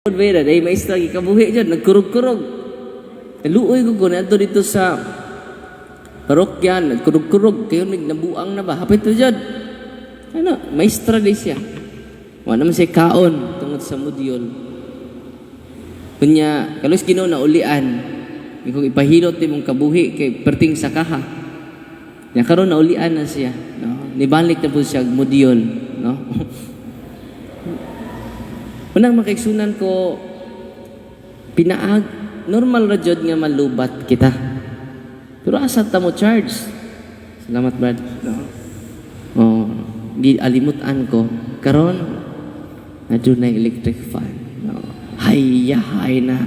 Vera, dahil maestra gikabuhi dyan, nagkurog-kurog. Naluoy ko ko na dito sa parokya, nagkurog-kurog, kayo nabuang na ba? Hapit na dyan. Ano, maestra di siya. Wala naman siya kaon tungod sa mudyol. Kunya, kalos Ginoo na ulian. Kung ipahilot imong kabuhi kay perting sa kaha. Nya karon na ulian na siya, no? Nibalik na po siya mudyol, no? Unang makaigsunan ko, pinaag, normal ra jud nga malubat kita. Pero asa ta mo charge? Salamat, Brad. No? Oh, gialimutan ko. Karon na na electric fan. No. Hayya, hay na.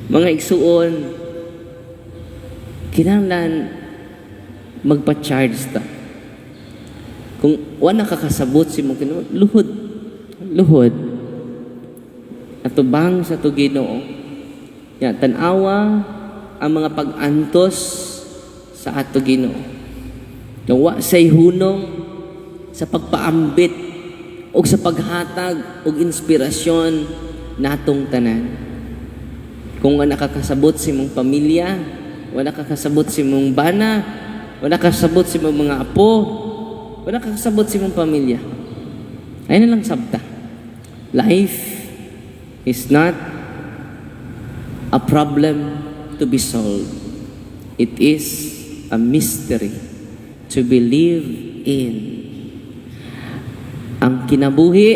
Mga igsuon, kinahanglan magpa-charge ta. Kung wala kakasabot si mong kinabuhi, luhod. Luhod. Atubang sa to Ginoo. Ya, tan-awa ang mga pag-antos sa ato Ginoo. Nawa say hunong sa pagpaambit o sa paghatag og inspirasyon natong tanan. Kung wala nakakasabot sa imong pamilya, wala nakakasabot sa imong bana, wala nakakasabot sa imong mga apo, wala kakasabot sa imong pamilya. Ay na lang sabta. Life is not a problem to be solved. It is a mystery to believe in. Ang kinabuhi,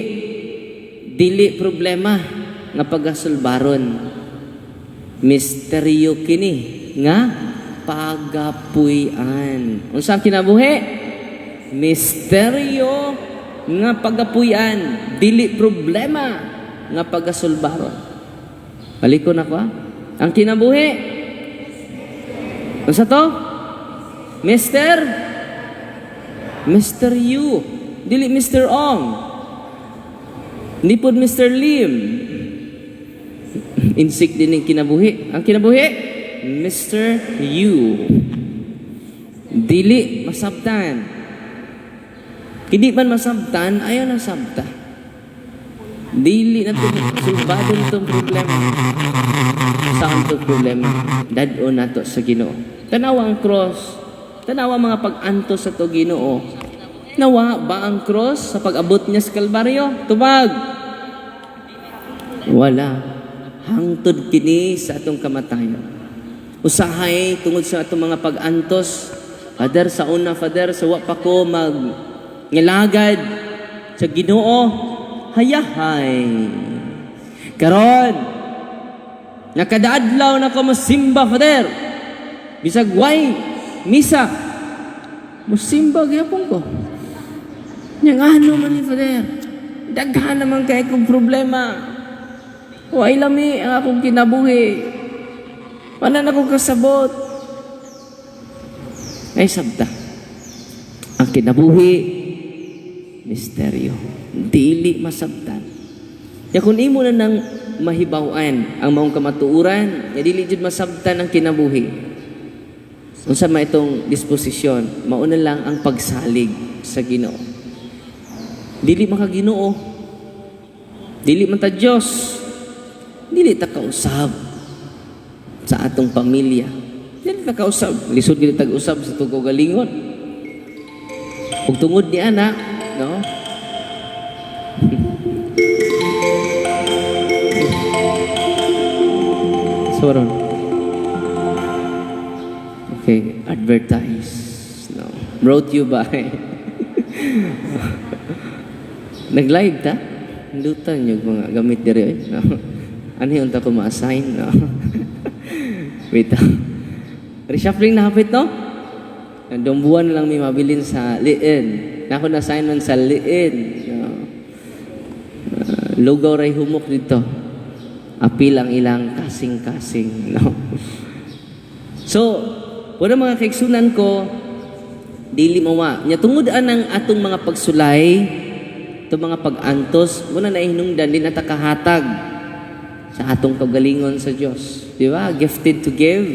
dili problema nga pagasulbaron. Misteryo kini nga pagapuy-an. Unsa ang kinabuhi? Misteryo nga pagapuy-an, dili problema nga pagasulbaron. Balik ko na ko ha? Ang kinabuhi, unsa to? Mr. Mr. U. Dili Mr. Ong. Hindi po Mr. Lim. Insik din ang kinabuhi. Ang kinabuhi, Mr. U. Dili masabtan. Hindi man masabtan, ayaw na sabta. Dili na ito, sulbadon itong problema. Saan itong problema? Dad-on na to sa Ginoo. Tanawa ang cross. Tanawa mga pag-antos sa to Ginoo. Nawa ba ang cross sa pag-abot niya sa Kalbaryo? Tubag! Wala. Hangtod kini sa atong kamatayon. Usahay tungod sa atong mga pag-antos. Father, sa una, Father, sa wa pa ko mag ngilagad sa Ginoo, hayahay. Karon, nakadaadlaw na ko mosimba, Father. Bisag way misa, musimba gyapon ko. Yang ano man ni Father? Daghan naman kay kong problema. Way lami ang akong kinabuhi. Wala na akong kasabot. Ay sabta. Ang kinabuhi, misteryo. Dili masabtan. Ya kung imo na nang mahibaw-an ang maong kamatuoran, ya dili jud masabtan ang kinabuhi. Unsa man itong disposisyon, mauna lang ang pagsalig sa Ginoo. Dili maka Ginoo. Dili man ta Dios. Dili ta kausab sa atong pamilya. Dili ta kausab. Lisod gid tag usab sa tugo galingon. Ug tungod ni anak, no? Soron. Okay, advertise. No. Brought you by. Nag-live ta? Lutan yung mga gamit diri oy. No. Ano yung ta ko ma-assign, no? Wait. Ah. Reshuffling na hapit, no? Nandong buwan lang may mabilin sa liin. Nako na sign man sa liin. No? Lugaw ray humok dito. Apil ang ilang kasing-kasing. No? So, wala mga kaigsunan ko, dili mawa. Nya tungod anang atong mga pagsulay, itong mga pag-antos, wala na hinungdan, di na ta kahatag sa atong kagalingon sa Dios. Di ba? Gifted to give.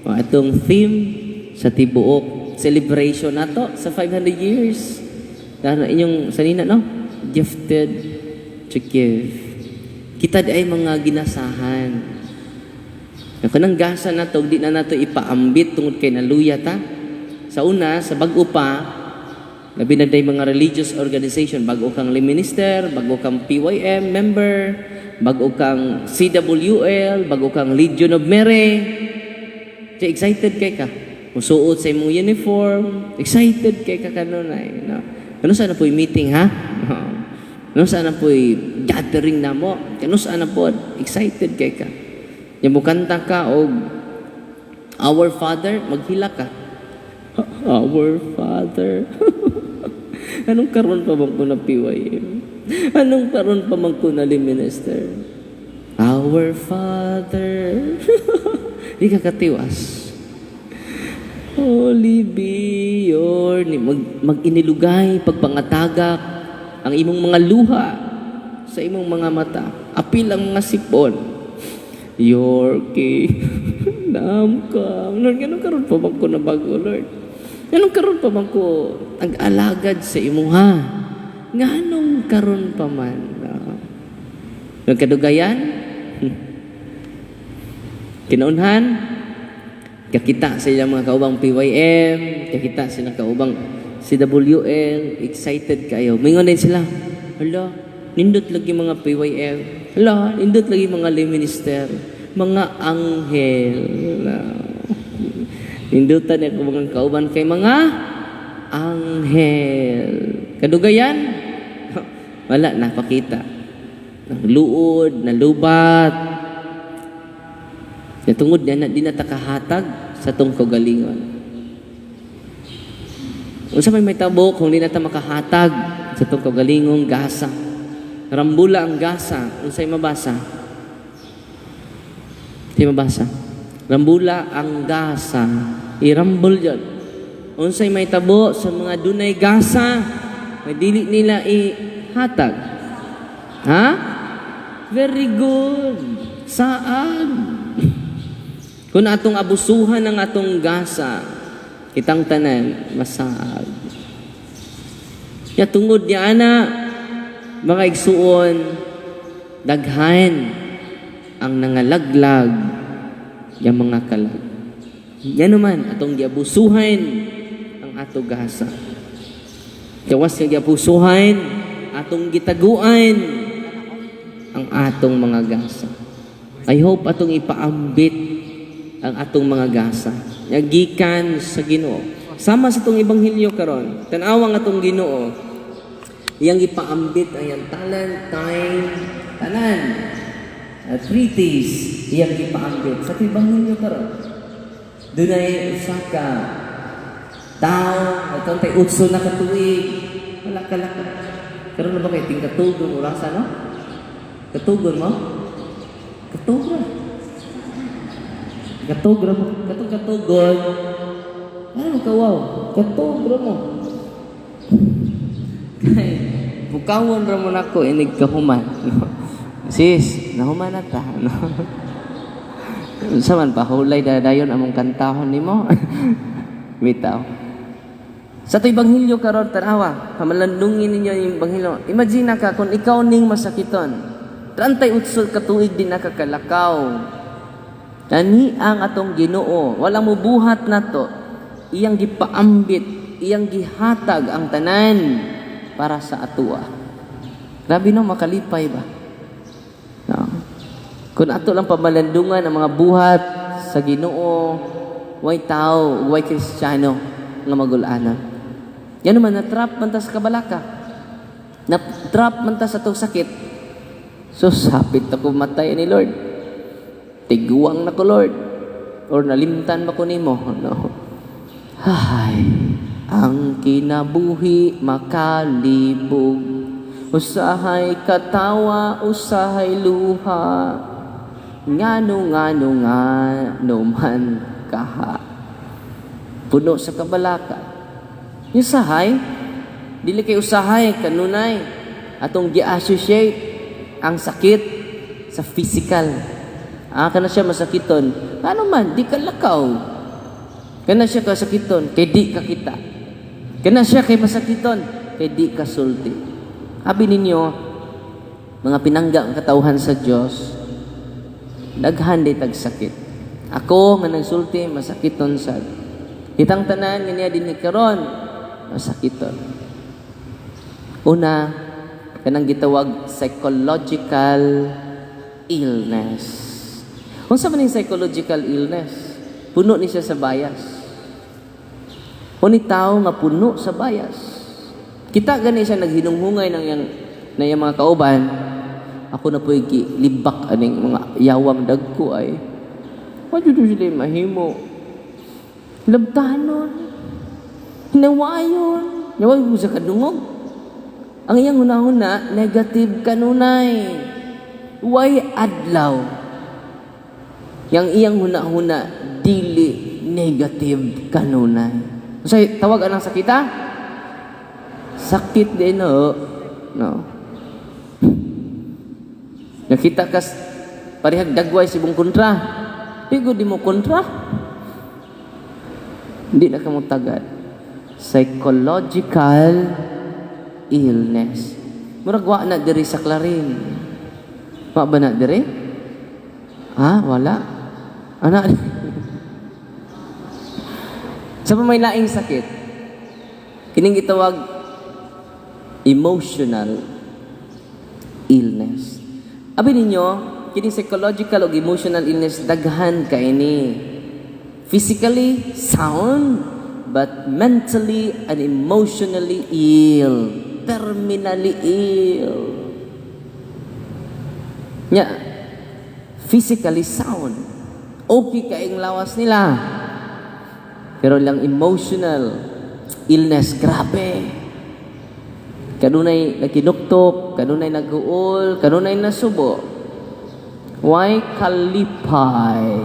O, atong theme sa tibuok celebration nato sa 500 years. Dahil inyong sanina, no? Gifted to give. Kita di ay mga ginasahan. Ang kanang gasa nato, di na nato ipaambit tungod kay naluya ta. Sa una, sa bag-o pa, labi na day mga religious organization, bago kang lay minister, bago kang PYM member, bago kang CWL, bago kang Legion of Mary. So, excited kay ka. Musuot sa imong uniform, excited kay ka kanunay. No? Kano sa na po'y meeting, ha? Kano sa na po'y gathering na mo? Kano sa na po? Excited kay ka. Yung mukanta ka og Our Father, maghila ka. Our Father. Anong karon pa man ko na PYM? Anong karon pa man ko na lay minister? Our Father. Di ka katiwas. Holy be your name. Mag-inilugay, pagpangatagak, ang imong mga luha sa imong mga mata. Apil ang mga sipon. Your kingdom come. Lord, anong karon pa man ko na bago, Lord? Anong karon pa man ko nag-alagad sa imuha? Nganong karon pa man? Nagkadugayan? Kinaunhan? Kakita sa ilang mga kaubang PYM, kakita sila kaubang CWL, excited kayo. Mingon din sila, "Hala, nindot lagi mga PYM. Hala, nindot lagi mga lay minister, mga anghel." Nindutan niya mga kauban kay mga anghel. Kadugayan? Wala, napakita. Nangluod, nalubat. Tungod niya na di na takahatag sa tong kaugalingon. Unsa may mahitabo kung di na ta makahatag sa tong kaugalingong gasa? Rambula ang gasa, unsay mabasa? Di mabasa. Rambula ang gasa, irambol yun. Unsay mahitabo sa mga dunay gasa, may dili nila ihatag? Ha? Very good. Saan? Kung atong abusuhan ang atong gasa, kitang tanan masaag. Ya tungod niya ana, mga igsuon, daghan ang nangalaglag yung mga kalag. Yan naman, atong giabusuhan ang ato gasa. Gawas nga giabusuhan, atong gitaguan ang atong mga gasa. I hope atong ipaambit ang atong mga gasa. Gikan sa Ginoo. Sama sa itong ebanghelyo karon. Tan-awa ang atong Ginoo. Iyang ipaambit ang iyang talent, time, tanan. At treatise, iyang ipaambit. Sa itong ebanghelyo karon. Dunay usa ka tao, atong tay 8 na katuig. Wala ka lang. Karon na ba kay tingkatugon orasa, no? Katugon mo? Katugon. Katugon mo. Katong katugon. Ano ka wow? Katugon mo. Kay bukawon ra mo nako inig kahuman. No? Sis, nahuman na ta. No? Unsa man pa hulay dayon among kantahon nimo? Bitaw. Sa ato ebanghelyo karon, tanawa, pamalandungin ninyo yung ebanghelyo. Imagine na ka kung ikaw ning masakiton. 38 ka tuig di nakakalakaw. Kani ang atong Ginoo, walang mubuhat nato. Iyang gipaambit, iyang gihatag ang tanan para sa atua. Grabe no, makalipay ba? No. Kung ato lang pamalandungan ang mga buhat sa Ginoo, way tao, way Kristiyano nga magulanan. Yan naman, na-trap man ta sa kabalaka. Na-trap man ta sa atong sakit. So, sapit ako matay ni Lord. Tiguang na ko, Lord. Or nalimtan ba ko nimo? No. Ay, ang kinabuhi makalibog. Usahay katawa, usahay luha. Ngano, ngano, ngano man kaha. Puno sa kabalaka. Yung usahay, dili kay usahay, kanunay. Atong gi-associate ang sakit sa physical. Ah, kana siya masakiton. Ano man, di ka lakaw. Kana siya kasakiton, kay di ka kita. Kana siya kay masakiton, kay di ka sulti. Abi ninyo, mga pinangga ang katawhan sa Dios, daghan di tag sakit. Ako nga nagsulti, masakiton sad. Kitang tanan nga niya dinhi karon, masakiton. Una, kanang gitawag psychological illness. Unsa man ning psychological illness? Puno ni siya sa bias. Uni tao nga puno sa bias. Kita gani siya naghinunghungay ng yang na iyang mga kauban. Ako na po'y libak aning mga yawang dagko ay. Wa jud sila mahimo. Labtanon. Hinawayon. Naway mo sa kadungog. Ang iyang hunahuna, negative kanunay. Way adlaw. Yang iyang hunahuna, dili negative kanunay. So, tawag anang sakita? Sakit din, no? No. Nakita kas parehag dagway sa imong kontra. Pigo di mo kontra. Hindi na kamo tagad. Psychological illness. Murag wa na diri sa Clarin. Wa ba na diri? Ha? Wala? Ana? Sa may laing sakit, kining gitawag emotional illness. Abi ninyo, kining psychological o emotional illness, daghan kay ni. Physically sound, but mentally and emotionally ill. Terminally ill. Nya, physically sound. Okay kaing lawas nila. Pero lang emotional illness, grabe. Kanunay nagkinuktok, kanunay naghuol, kanunay nasubo. Why kalipay?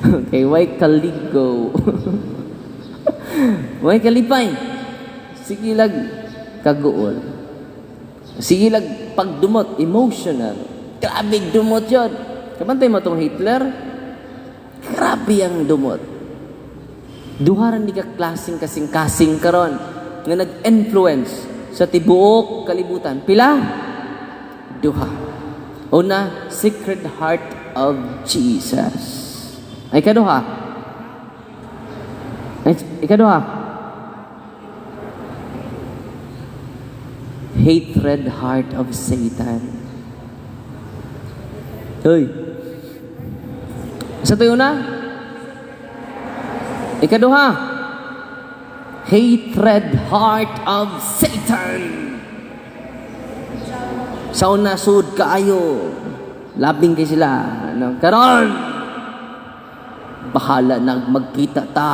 Okay, why kaligo? Why kalipay? Sige lag kaguol. Sige lag pagdumot, emotional. Grabe dumot yun. Kabantay mo tong Hitler? Grabe ang dumot. Duharan ni ka klaseng kasing-kasing karon nga nag-influence sa tibuok kalibutan. Pila? Duha. Una, Sacred Heart of Jesus. Ay, ikaduha. Ay, ikaduha. Hatred heart of Satan. Hoy. Sa tuyo na? Ikaduha. Hatred heart of Satan. Sa una, sud kaayo. Labing kay sila. Ano? Karon, bahala na magkita ta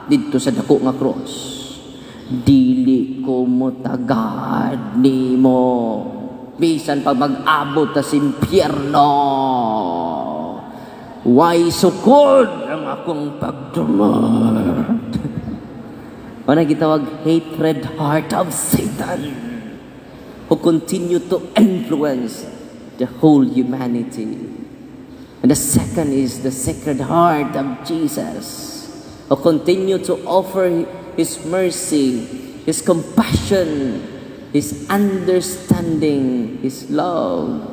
didto sa dako nga cross. Dili ko motagad nimo. Bisan pa mag-abot ta sa impyerno. Way sukod ang akong pagdumot. Wala gitawag hatred heart of Satan, who continue to influence the whole humanity. And the second is the Sacred Heart of Jesus, who continue to offer His mercy, His compassion, His understanding, His love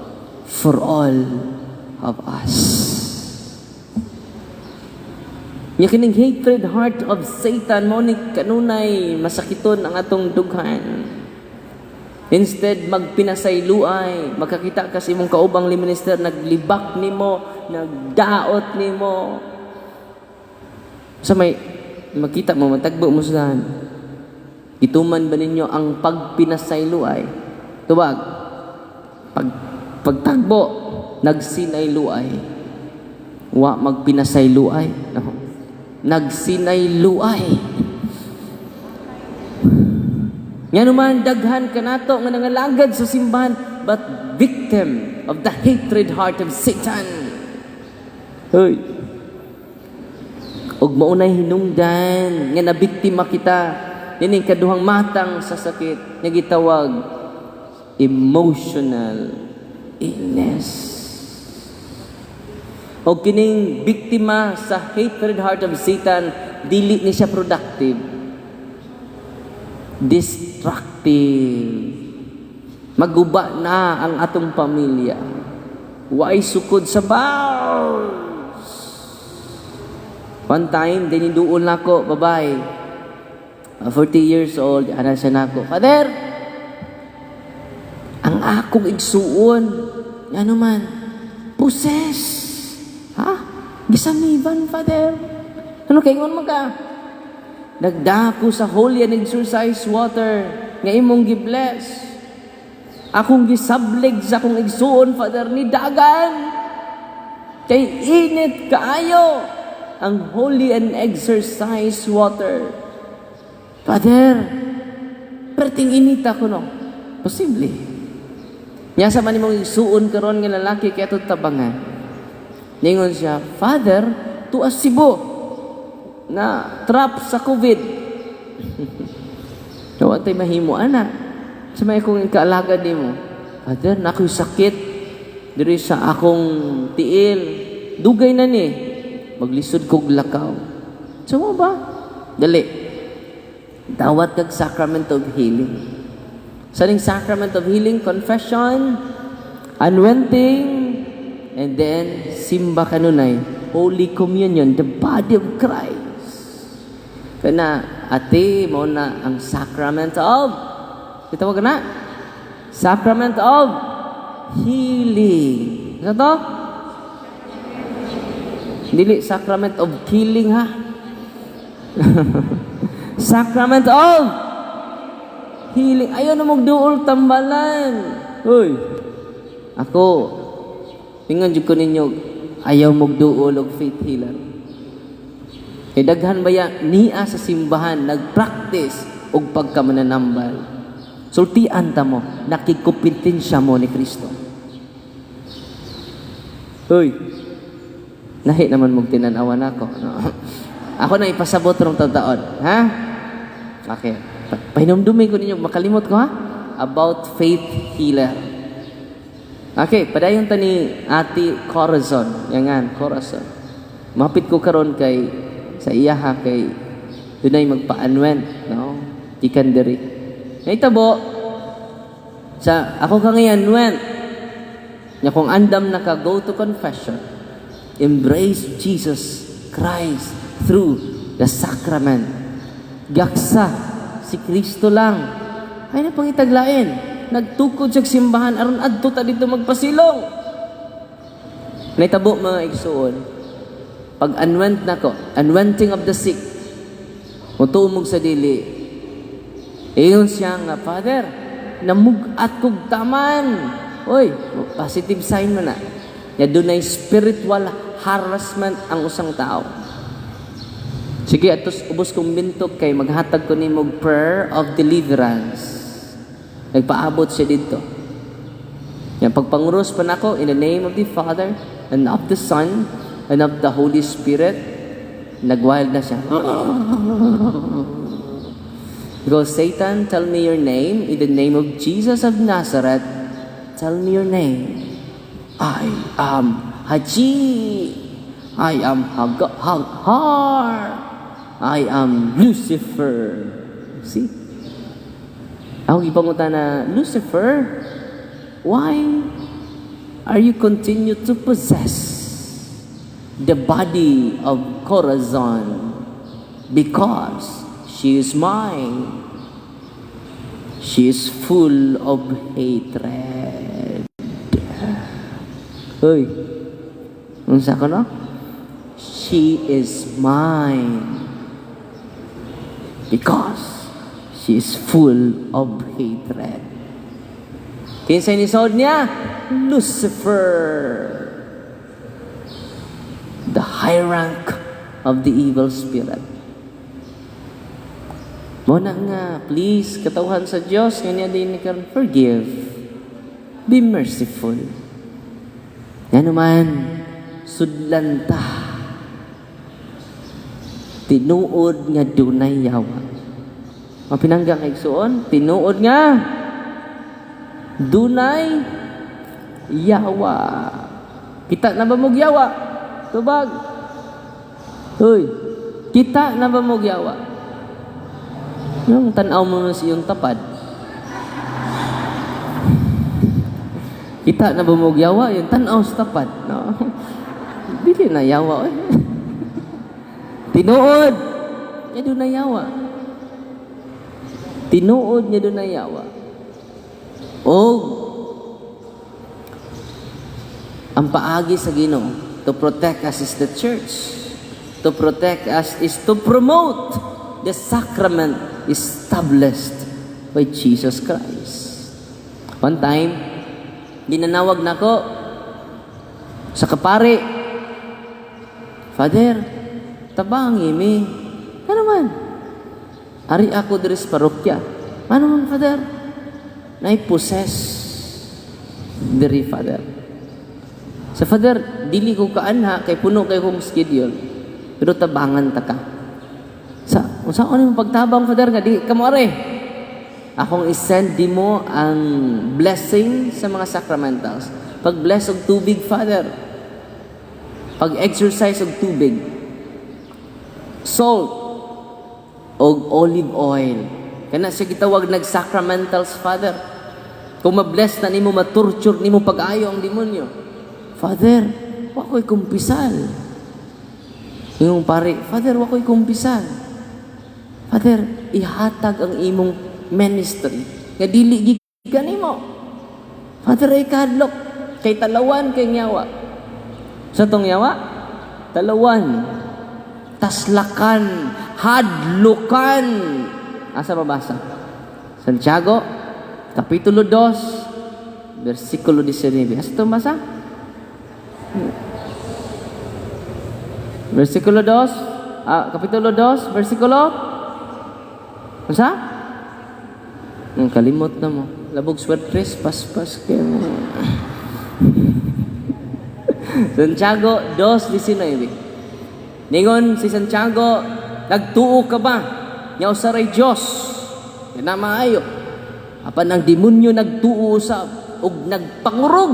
for all of us. Nya kining hatred heart of Satan mo ni kanunay masakiton ang atong dughan. Instead magpinasayloay, makakita ka sa imong kaubang minister, naglibak nimo, nagdaot nimo. Sa may makita mo, matagbo mo sa. Ituman ba ninyo ang pagpinasayloay? Tubag. Pagtagbo, nagsinayluay. Wa magpinasayloay. No. Nagsinayluay. Nga naman, daghan kanato nga nangalagad sa simbahan, but victim of the hatred heart of Satan. Hoy. Og maunay hinungdan nga nabiktima kita nining kaduhang matang sa sakit nga gitawag emotional illness. O kining biktima sa hatred heart of Satan, dili ni siya productive. Destructive. Ate, maguba na ang atong pamilya. Way sukod sa vows. One time, diniduol nako, babae. 40 years old, ana siya nako. "Father, ang akong igsuon, ano man, possess." "Ha? Gisaniban, Father." "Ano kay ngon man ka?" "Nagdako sa holy and exorcised water nga imong gibless. Akong gisablig sa akong igsuon, Father, ni dagan. Kay init kaayo ang holy and exorcised water. Father, perting inita ko, no." Posible. Nya sa man imong igsuon karon nga lalaki kay atong tabangan. Ningon siya, "Father, tuas Cebu na trap sa COVID." Wa tay mahimo ana. Sa may akong ikaalagad nimo. "Father, na ako'y sakit diri sa akong tiil. Dugay na ni. Maglisod kog lakaw." So mo ba? Dali. Dawat kag sacrament of healing. Sa ning sacrament of healing, confession, anointing, and then simba kanunay, Holy Communion, the body of Christ. Kana, ate, mo na ang sacrament of, kita na? Sacrament of healing. Ano to? Dili sacrament of killing, ha. Sacrament of healing. Ayaw na magduol tambalan. Uy. Ako, ingon jud ko ninyo, ayaw magduol og faith healer. Kay daghan baya niya sa simbahan nagpractice og pagkamananambal. Sultian ta mo, nakigkompetensya mo ni Kristo. Uy, nahi naman mong tinanawan ako. No? Ako na ipasabot rong taon. Ha? Okay. Pahinumdumi ko ninyo, makalimot ko ha? About faith healer. Okay, padayon ta ni Ate Corazon. Yangan, Corazon. Mapit ko karon kay sa iyaha kay dunay magpa-anoint, no? Gikan diri. Nahitabo sa ako ka ngayon anoint. Nya kung andam na ka, go to confession. Embrace Jesus Christ through the sacrament. Gaksa si Kristo lang. Ay na pangitaglain. Nagtukod siya simbahan aron adto ta dito magpasilong. Nahitabo, mga igsuon. Pag anoint nako, anointing of the sick. Mutuo sa dili. Ingon siya nga, "Father, namug-at kog taman." Oy, positive sign man na. Ya dunay spiritual harassment ang usang tao. Sige, atos ubos kong bintog kay maghatag ko nimo prayer of deliverance. Nagpaabot siya dito. Yan, pagpanguros pa nako, "In the name of the Father, and of the Son, and of the Holy Spirit," nagwild na siya. Go, "Satan, tell me your name. In the name of Jesus of Nazareth, tell me your name." "I am Haji. I am Har. I am Lucifer." See? Ako ipangutana, "Lucifer, why are you continue to possess the body of Corazon?" "Because she is mine. She is full of hatred." Uy, unsa ko no? "She is mine. Because she is full of hatred." Kinsa ni sod niya? Lucifer. The high rank of the evil spirit. Mo na nga, please, katawhan sa Dios nga niya din karon, forgive. Be merciful. Nga naman, sudlan ta. Tinuod nga dunay yawa. Mapinanggang igsuon, tinuod nga dunay yawa. Kita na ba mog yawa? Tubag. Hoy, kita na ba mog yawa? Yung tan-aw mo sa iyong tapad. Kita na ba mo yawa yun? Tanaw sa tapat. No? Dili na yawa. Eh. Tinuod. Nga duna yawa. Tinuod nga duna yawa. O ang paagi sa Ginoo to protect us is the church. To protect us is to promote the sacrament established by Jesus Christ. One time, ginanawag nako sa kapare, "Father, tabangi mi." "Ano man?" "Ari ako diri sa parokya." "Ano man, Father?" "Naay possess diri, Father." "Sa Father, dili ko kaanha kay puno kay kong schedule. Pero tabangan ta ka." "Sa unsa mo pagtabang, Father, nga di ka mo are?" "Akong isend di mo ang blessing sa mga sacramentals. Pag bless og tubig, Father. Pag exorcise og tubig. Salt og olive oil." Kana siya gitawag nag-sacramentals, Father. Kung ma-bless na nimo, matorture nimo pag-ayo ang demonyo. "Father, wa ko'y kumpisal." Yung pare, "Father, wa ko'y kumpisal." "Father, ihatag ang imong ministry. Nga dili gikan nimo." "Father, ay kahadlok. Kay talawan kay yawa." Sa tong yawa? Talawan. Taslakan. Hadlukan. Asa mabasa? Santiago, Kapitulo 2, versikulo 19. Asa ito basa? Versikulo 2, Kapitulo 2, versikulo. Unsa? Ang kalimot na mo. Labog swertres, paspas kayo mo. Santiago 2.19. Ningon si Santiago, "Nagtuo ka ba nga usa ray Dios? Na maayo. Apan ang demonyo nagtuo usab ug nagpangurog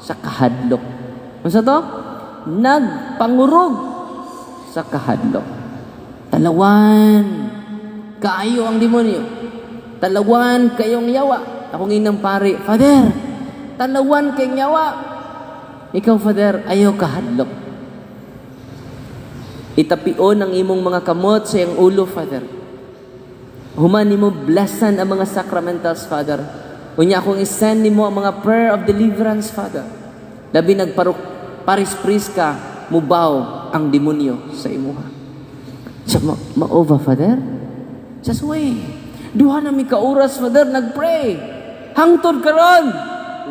sa kahadlok." Unsa to? Nagpangurog sa kahadlok. Talawan kaayo ang demonyo. Talawan kayong yawa. Akong inang pare, "Father, talawan kayong yawa. Ikaw, Father, ayaw kahadlok. Itapion ang imong mga kamot sa iyang ulo, Father. Human nimo blessan ang mga sacramentals, Father. Unya akong isend nimo ang mga prayer of deliverance, Father. Labi nagparuk paris-pris ka, mubaw ang demonyo sa imuha." Sa ma-over, Father? Just wait. Duha na mi ka oras, Father, nagpray. Hangtod karon.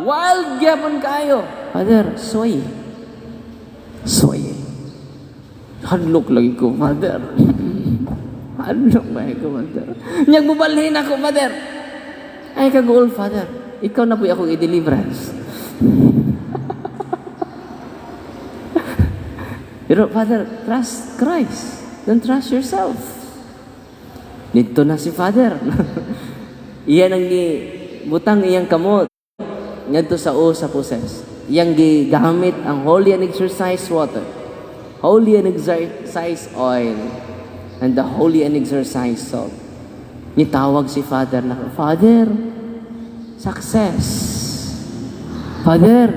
Wild gyapon kayo. "Father, soy. Soy. Hadlok lagi ko, Father. Hadlok ba ko, Father? Nyag mubalhin ako, Father. Ay, kaguol, Father. Ikaw na po akong i-deliverance." Pero, Father, trust Christ. Don't trust yourself. Dito na si Father. Iyan ang butang iyang kamot ngadto sa o sa possess. Iyang gigamit ang holy and exorcised water, holy and exorcised oil, and the holy and exorcised salt. Nitawag si Father na, "Father, success. Father,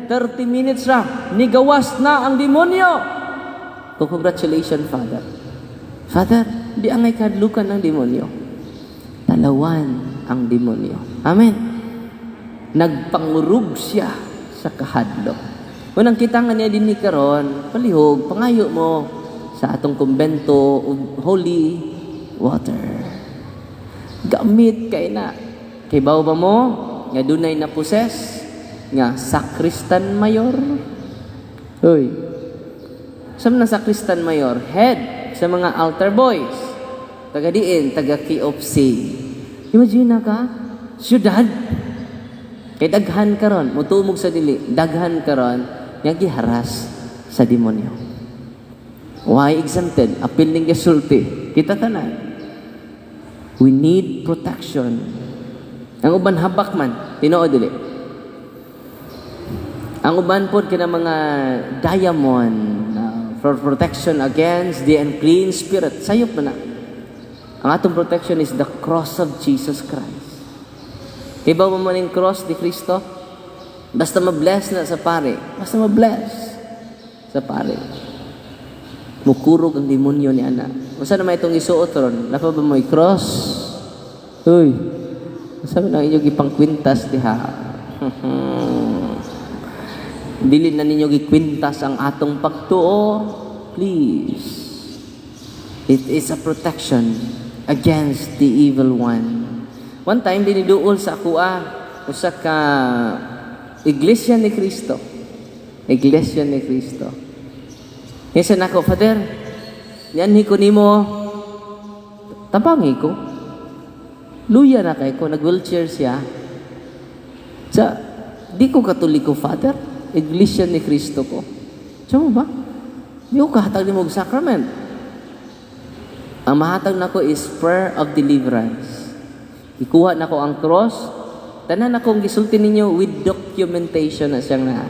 30 minutes ra, nigawas na ang demonyo. So, congratulations, Father." Father, di angay kadlukan ng demonyo. Talawan ang demonyo. Amen. Nagpangurog siya sa kahadlok. Unang kita nga niya din ni karon, palihog, pangayo mo sa atong kumbento og holy water. Gamit kay na. Kay bawo ba mo nga dunay na possess nga sakristan mayor? Hoy. Sa na sakristan mayor, head sa mga altar boys. Taga diin, taga KOPC. Imagine na ka, syudad. Kay daghan karon, mutumog sa dili, daghan karon nga giharas sa demonyo. Why exempted? Apil ning gisulti. Kita tanan. We need protection. Ang uban habak man, tinuod dili. Ang uban pod kina mga diamond for protection against the unclean spirit. Sayop man na. Ang atong protection is the cross of Jesus Christ. Hibaw mo ning cross ni Kristo? Basta ma-bless na sa pare. Basta ma-bless sa pare. Mukurog ang demonyo ni ana. Unsa naman itong isuot ron? Napa ba mo'y cross? Uy. Unsa man ang inyong gipangkwintas diha? Dili na ninyo gikwintas ang atong pagtuo. Please. It is a protection against the evil one. One time, diniduol sa akoa, usa ka Iglesia ni Cristo. Iglesia ni Cristo. Ingon nako, "Father, nianhi ko nimo, tabangi ko." Luya na kay ko, nag-wheelchair siya. Sa, "Di ko Katoliko, Father. Iglesia ni Cristo ko." Siya mo ba? "Di ko kahatag nimo og sacrament. Ang mahatag nako is prayer of deliverance." Ikuha nako ang cross. Tanan akong gisulti ninyo with documentation na siyang na.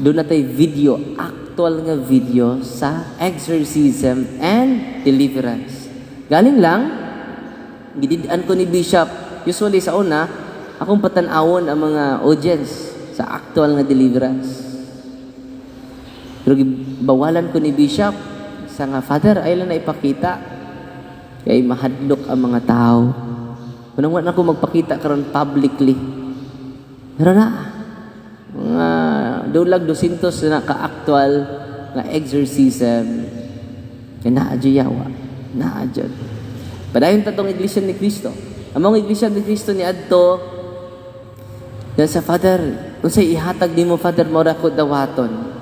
Doon na tayo video, actual nga video sa exorcism and deliverance. Galing lang, gidid-an ko ni Bishop. Usually sa una, akong patan-awon ang mga audience sa actual nga deliverance. Pero bawalan ko ni Bishop sa nga, "Father, ay lang na ipakita. Kay mahadlok ang mga tao." Unang wala ko magpakita karon publicly. Pero na, mga dulag 200 na ka-actual nga exorcism. Kaya naa yawa. Naa dyan. Padayon tatong Iglesia ni Cristo. Ang mga Iglesia ni Cristo ni adto na sa, "Father, unsay ihatag nimo, Father, mao ra ko dawaton."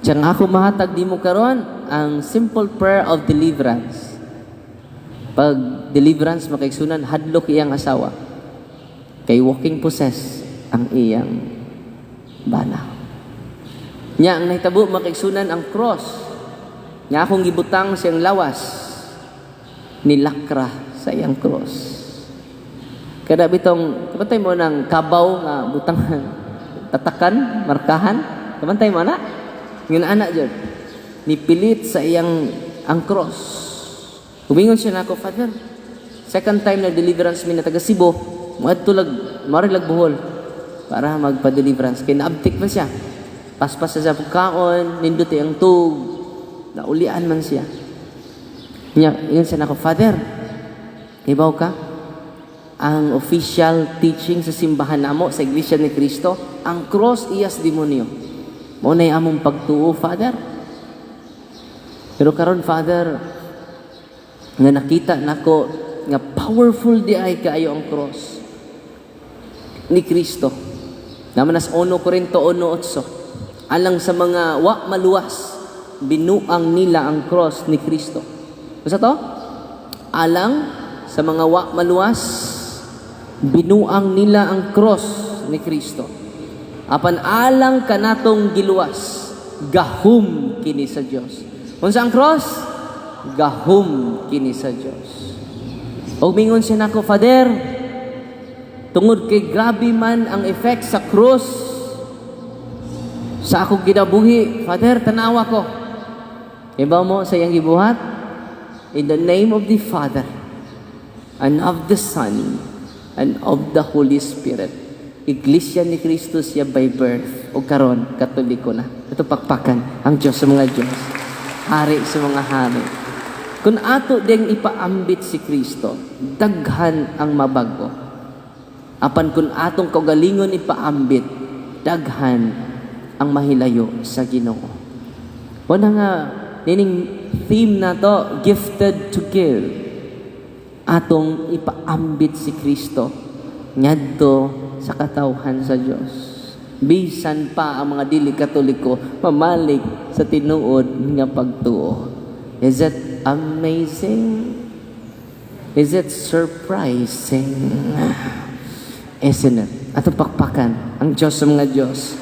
Diyang ako mahatag nimo karon ang simple prayer of deliverance. Pag deliverance, makaigsunan, hadlok iyang asawa. Kay walking possess ang iyang bana. Nya ang nahitabo, makaigsunan, ang cross. Nya akong gibutang siyang lawas, nilakra sa iyang cross. Kada bitong kabantay mo ng kabaw nga butang tatakan, markahan, kabantay mo ana? Nga ana jud. Nipilit sa iyang ang cross. Humingon siya nako, "Father." Second time na deliverance mi na taga Cebu, moadto lag mari lag Bohol para magpa-deliverance kay naabtik man siya. Paspas sa pagkaon, nindot ang tug, naulian man siya. Nya, ingon siya nako, "Father, ibaw ka, ang official teaching sa simbahan namo sa Iglesia ni Cristo, ang cross iyas demonyo. Mao na among pagtuo, Father. Pero karon, Father, nga nakita nako nga powerful di ay kaayo ang cross ni Kristo. Naman nas 1 Corinto 1:8. Alang sa mga wa maluwas, binuang nila ang cross ni Kristo." Basta to? Alang sa mga wa maluwas, binuang nila ang cross ni Kristo. Apan alang kanatong giluwas, gahum kini sa Dios. Unsa ang cross? Gahum kini sa Dios. Og mingon siya nako, "Father, tungod kay grabe man ang effect sa cross sa akong kinabuhi, Father, tanawa ko." Ibaw mo sa iyang gibuhat? "In the name of the Father, and of the Son, and of the Holy Spirit." Iglesia ni Cristo siya by birth. O karon, Katoliko na. Ito pakpakan ang Diyos sa mga Diyos. Hari sa mga hari. Kung ato ding ipaambit si Kristo, daghan ang mabago. Apan kung atong kaugalingon ipaambit, daghan ang mahilayo sa Ginoo. Wala nga nining theme na to, gifted to give. Atong ipaambit si Kristo ngadto sa katawhan sa Dios. Bisan pa ang mga dili Katoliko mamalik sa tinuod nga pagtuo. Is it amazing? Is it surprising? Isn't it? Atong pakpakan ang Diyos sa mga Diyos.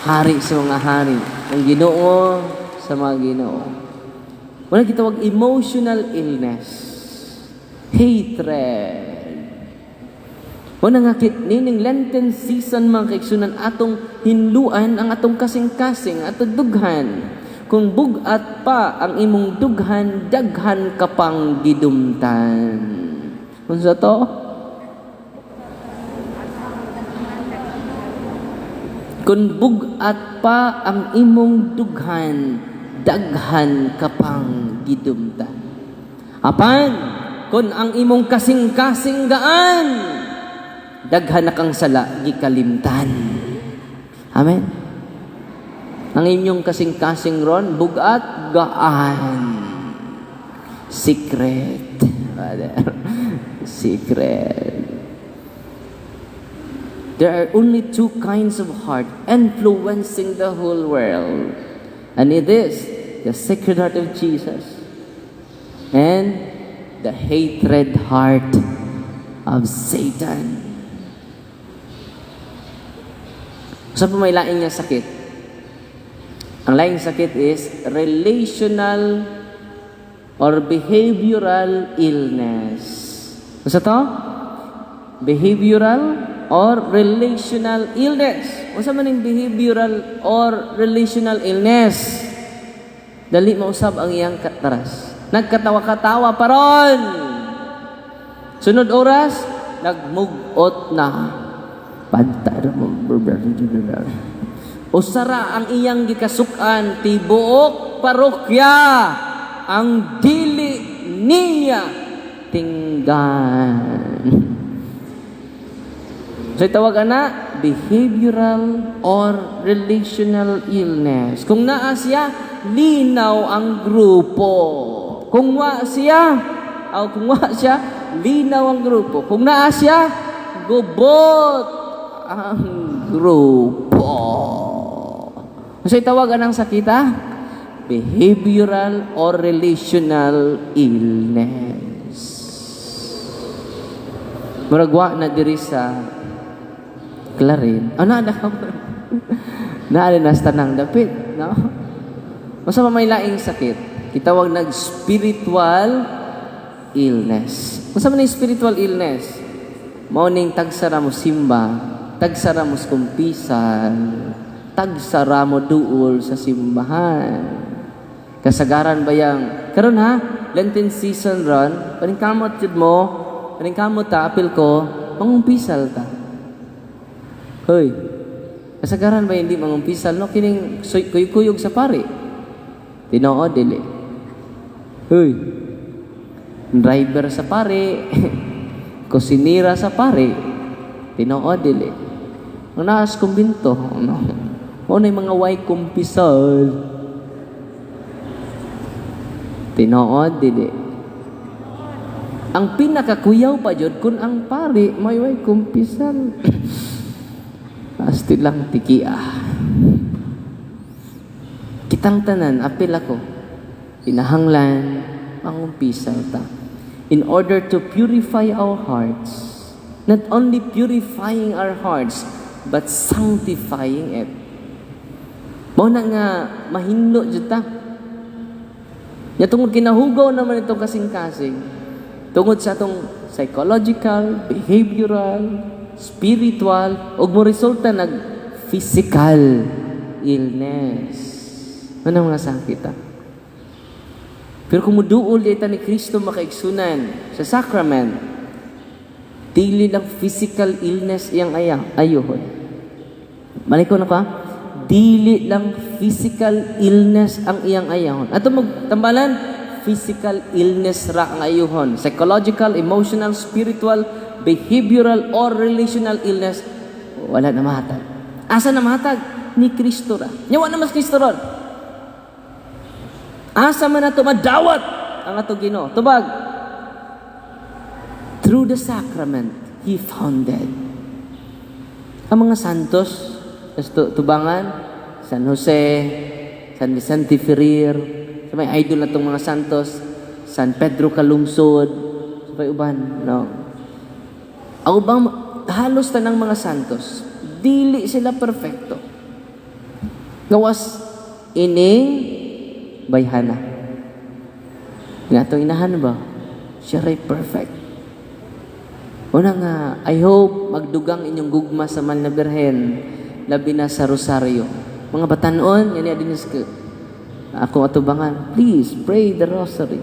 Hari sa mga hari. Ang Ginoo sa mga Ginoo. Wala gitawag emotional illness. Hatred. Wala nga kit nining Lenten season, mga kaigsunan, atong hinluan ang atong kasing-kasing, atong dughan. Kung bugat pa ang imong dughan, daghan ka pang gidumtan. Unsa to? Kung bug-at pa ang imong dughan, daghan ka pang gidumtan. Apan, kung ang imong kasing-kasing gaan, daghan na kang sala gikalimtan. Amen. Ang inyong kasing-kasing ron, bugat, gaan. Secret. Father. Secret. There are only two kinds of heart influencing the whole world. And it is the Sacred Heart of Jesus and the hatred heart of Satan. Sa pa may laing nga sakit? Ang laing sakit is relational or behavioral illness. Unsa to? Behavioral or relational illness. Unsa man ning behavioral or relational illness? Dali mausab ang iyang kataras. Nagkatawa-katawa paron. Sunod oras, nagmugot na. Pantay. Usara ang iyang gikasukan, tibuok parokya ang dili niya tinggan. So tawag ana behavioral or relational illness. Kung naa siya, linaw ang grupo. Kung wa siya, o kung wa siya, linaw ang grupo. Kung naa siya, gubot ang grupo. So tawag anang sakita? Behavioral or relational illness. Murag wa na diri sa Clarin. Ano na na na sa tanang dapit, no? Unsa pa may laing sakit? Gitawag nag spiritual illness. Unsa man ang spiritual illness? Mao ning tagsa ra mo simba, tagsa ra mo kumpisal, tagsa ra mo duol sa simbahan. Kasagaran ba yang karon ha, Lenten season ron, paningkamot jud mo, paningkamot ta, apil ko, mangumpisal ta. Hoy, kasagaran ba hindi mangumpisal, no? Kining kuyog-kuyog sa pari. Tinuod dili? Hoy, driver sa pari, kusinira sa pari, tinuod dili? Ang naas kumbinto, no? Mao na mga way kumpisal. Tinuod dili? Ang pinakakuyaw pa jud kun ang pari may way kumpisal. Asti lang tikia. Kitang tanan, apil ako. Kinahanglan, mangumpisal ta. In order to purify our hearts, not only purifying our hearts, but sanctifying it. Mao na nga mahinlo jud ta. Nya tungod kinahugaw naman itong kasing-kasing, tungod sa atong psychological, behavioral, spiritual, ug mo resulta nag physical illness. Ano mga sakit ah? Pero kung muduol ta ni Kristo, makaigsunan sa sacrament, dili lang physical illness iyang ayuhon. Balik ko na ka? Dili lang physical illness ang iyang ayahon. Ato magtambalan, physical illness ra ang ayuhon. Psychological, emotional, spiritual, behavioral, or relational illness, wala na mahatag. Asa na mahatag? Ni Kristo ra. Nya wa na mas Kristo ron. Asa man nato madawat ang ato Ginoo? Tubag. Through the sacrament, He founded. Ang mga santos, tubangan, San Jose, San Vicente Ferrer, sa may idol na itong mga santos, San Pedro Calungsod, sa may uban, no? Ang ubang, halos tanang mga santos, dili sila perfecto. Gawas ining bayhana. Nga atong inahan ba? Siya ray perfect. Una nga, I hope magdugang inyong gugma sa Mahal na Birhen, labi na sa Rosaryo. Mga batanon, yan din sa akong atubangan, please pray the Rosary.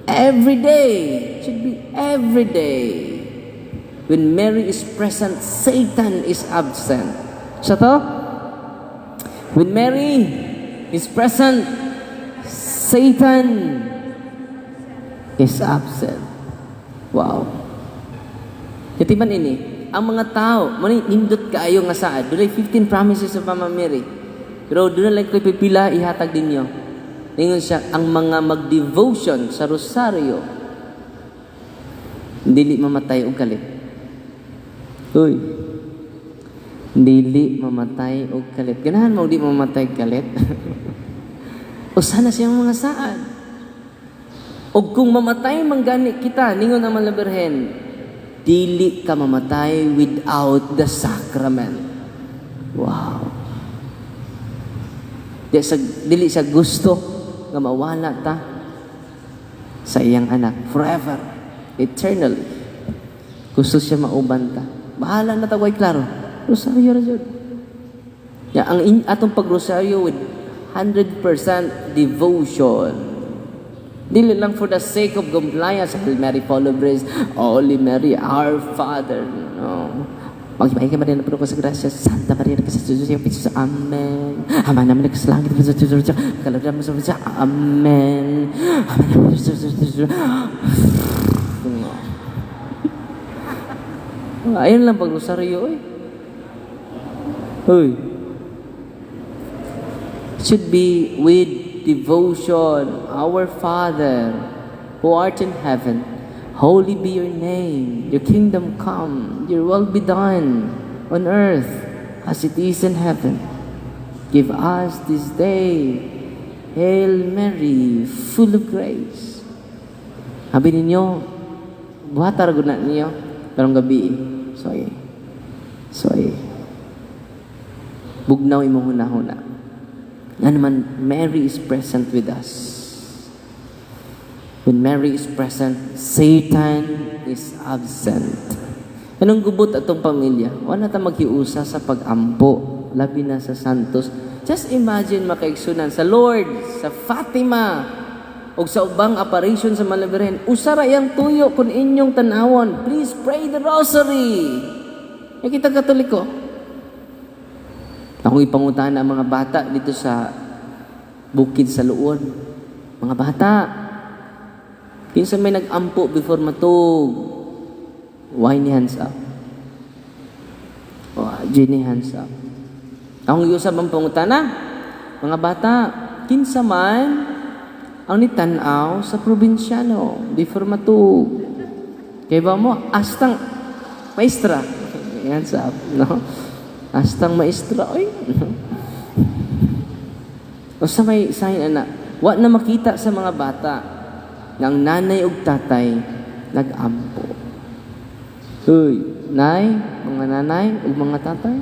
Every day. It should be every day. When Mary is present, Satan is absent. Sa to? When Mary is present, Satan is absent. Wow. Katiman ini, ang mga tao, mo ni nindot kaayo nga saad. Dunay 15 promises of Mama Mary. Pero doon lang ko'y pipila ihatag ninyo. Ningon siya, ang mga mag-devotion sa rosaryo, dili mamatay og kalit. Uy. Dili mamatay og kalit. Ganahan mo di mamatay og kalit? Usa na siyang mga saad. Og kung mamatay man gani kita, ningon ang Mahal na Birhen, dili ka mamatay without the sacrament. Wow. Dili sa gusto nga mawala ta sa iyang anak forever, eternally. Gusto siya mauban ta. Bahala na ta way klaro. Rosaryo ra jud. Ya, ang atong pagrosaryo with 100% devotion. Dili lang for the sake of compliance. Hail Mary, full of grace. Holy Mary, our Father. No. Maghimay ka Maria, napuno ka sa grasya. Santa Maria, sa Diyos, Jesus. Amen. Ama namin sa langit. Kalabdan mo sa Amen. Ama namin sa. No. Ayun lang pag-rosaryo eh. Uy. Should be with devotion. Our Father, who art in heaven, holy be your name. Your kingdom come, your will be done on earth as it is in heaven. Give us this day. Hail Mary, full of grace. Sabi ninyo, buhat ra gud na ninyo karong gabi. Soy. Soy. Bugnaw imong hunahuna. Nga naman, Mary is present with us. When Mary is present, Satan is absent. Anong gubot atong pamilya? Wala ta maghiusa sa pag-ampo, labi na sa Santos. Just imagine, mga kaigsuonan, sa Lourdes, sa Fatima, o sa ubang apparition sa Mahal na Birhen, usa ra iyang tuyo kung inyong tanawon. Please pray the rosary. Yung kita Katoliko. Akong ipangutana ang mga bata dito sa bukid sa Luon. Mga bata, kinsa may nag-ampo before matug? Why ni hands up? Oh, Jenny, hands up. Akong giusab ang pangutana, mga bata, kinsa man ang nitanaw sa probinsyano before matug? Kay ba mo, astang maestra. Hands up, no? Astang maestra, oy. Usa may sign ana, wa na makita sa mga bata ng nanay ug tatay nag-ampo. Uy, nay, mga nanay ug mga tatay.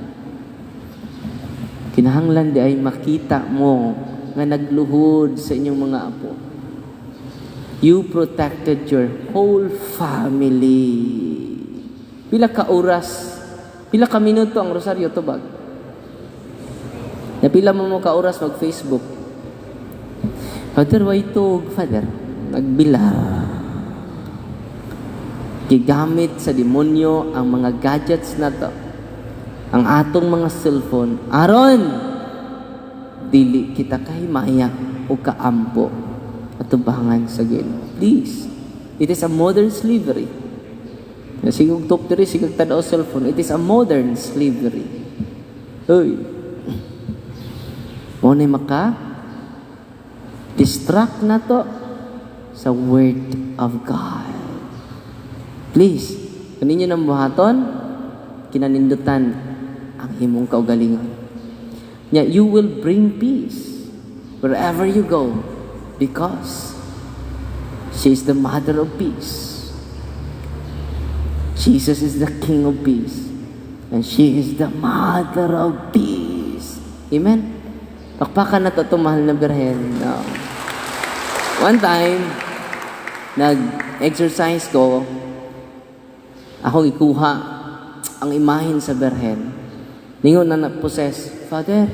Kinahanglan di ay makita mo nga nagluhod sa inyong mga apo. You protected your whole family. Pila ka oras, pila ka minuto ang rosaryo tubag? Napila mo mo ka oras mag-Facebook? Father, why tug? Father, nagbilar. Gigamit sa demonyo ang mga gadgets na to. Ang atong mga cellphone. Aron, dili kita kahimaya o kaampo atubangan sa Ginoo. Please, it is a modern slavery. Sigog top diri, sigog tanaw cellphone. It is a modern slavery. Uy. Mo ni maka distract na to sa Word of God. Please, kaninyo nang buhaton, kinanindutan ang imong kaugalingon. Nya, you will bring peace wherever you go because she is the mother of peace. Jesus is the King of peace. And she is the mother of peace. Amen? Pakpakan na to itong Mahal na Birhen. No. One time, nag-exercise ko, ako ikuha ang imahen sa Birhen. Ningon na na-possess, "Father,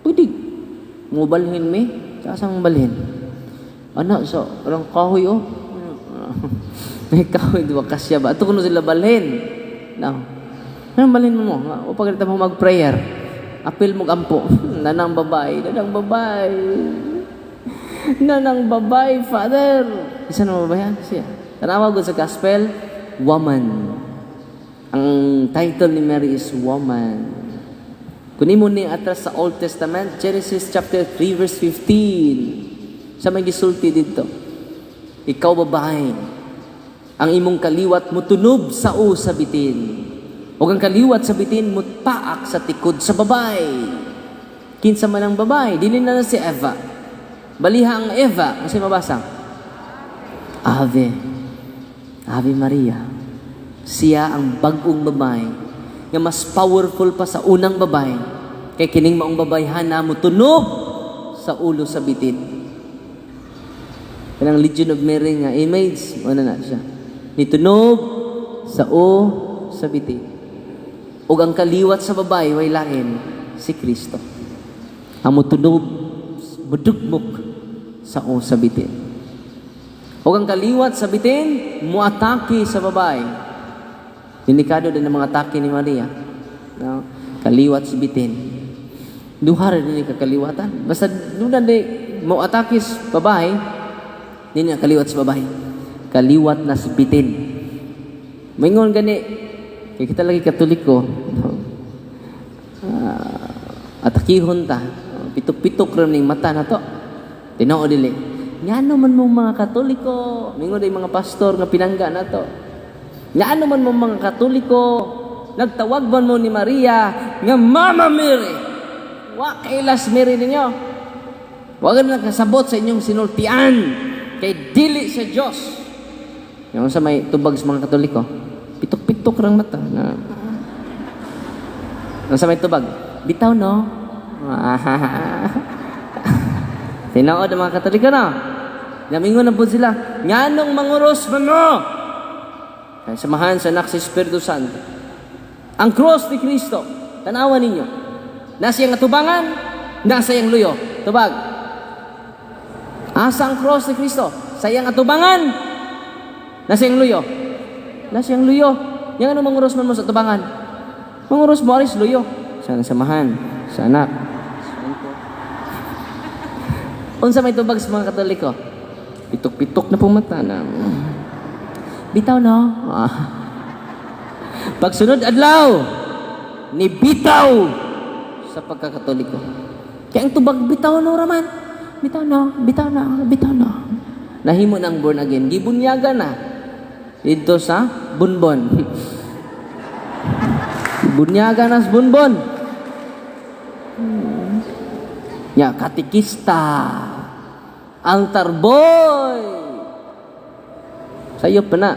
pwede mo balhin mi?" Sa asang balhin? Ano, so, walang kahoy oh. May kahoy, di ba? Kasya ba? Ato kuno sila balhin. No. Anong balhin mo? O pagkita mo mag-prayer. Apil mo ampo. Nanang babae, nanang babae. Nanang babae, Father. Isa na babae, ha? Siya. Tanawa gud sa gospel, woman. Ang title ni Mary is woman. Kunin mo ni atras sa Old Testament, Genesis chapter 3 verse 15. Sa may gisulti dito. Ikaw babae, ang imong kaliwat mutunob sa u sa bitin. O ang kaliwat sa bitin mupaak sa tikod sa babae. Kinsa man ang babae, dili na na si Eva. Baliha ang Eva, kasi mabasa. Ave. Ave Maria. Siya ang bag-ong babae nga mas powerful pa sa unang babae. Kay kining maong babayhana mutunob sa ulo sa bitin. Kanang Legion of Mary nga image, ano na siya. Nitunob sa o sa bitin. Ug ang kaliwat sa babae way lain si Kristo. Ang mutunob, mudugmok sa o sa bitin. Ug ang kaliwat sa bitin, muatake sa babae. Delikado din ang mga atake ni Maria. No? Kaliwat sa bitin. Duha ra din ni kakaliwatan. Basta doon di mo atake sa babae, di na kaliwat sa babae. Kaliwat na sa bitin. Maingon gani, kay kita lagi Katoliko, no? Atakihon ta. Pitok-pitok ra ning mata na to. Tinuod dili. Ngano man mong mga Katoliko, mingon day mga pastor nga pinangga na to. Ngano man mong mga Katoliko, nagtawag man mo ni Maria nga Mama Mary. Wa kailas Mary ninyo. Wa na kasabot sa inyong sinultian kay dili sa Dios. Yung sa may tubag sa mga Katoliko, pitok-pitok rang mata na. Ang sa may tubag, bitaw no? Tinuod ang mga Katoliko no? Namingon na po sila, nganong manguros man mo? Kaya samahan sa anak sa Espiritu Santo. Ang cross ni Kristo, tanawan ninyo. Nasa iyang atubangan, nasa iyang luyo. Tubag. Asa ang cross ni Kristo? Sa iyang atubangan, nasa iyang luyo. Nasa iyang luyo. Yang ano manguros man mo sa atubangan? Manguros mo aris luyo. Sa samahan, sa anak. Santo. Unsa may tubag sa mga Katoliko? Pitok-pitok na pong mata na. Bitaw no? Ah. Pagsunod adlaw, ni bitaw sa pagkakatoliko. Kaya ang tubag bitaw no raman. Bitaw no, bitaw no, bitaw no. Nahimo ng born again. Gibunyaga na. Dito sa Bunbon. Bunyaga na sa Bunbon. Ya, katikista. Altar boy. Sayo pa na.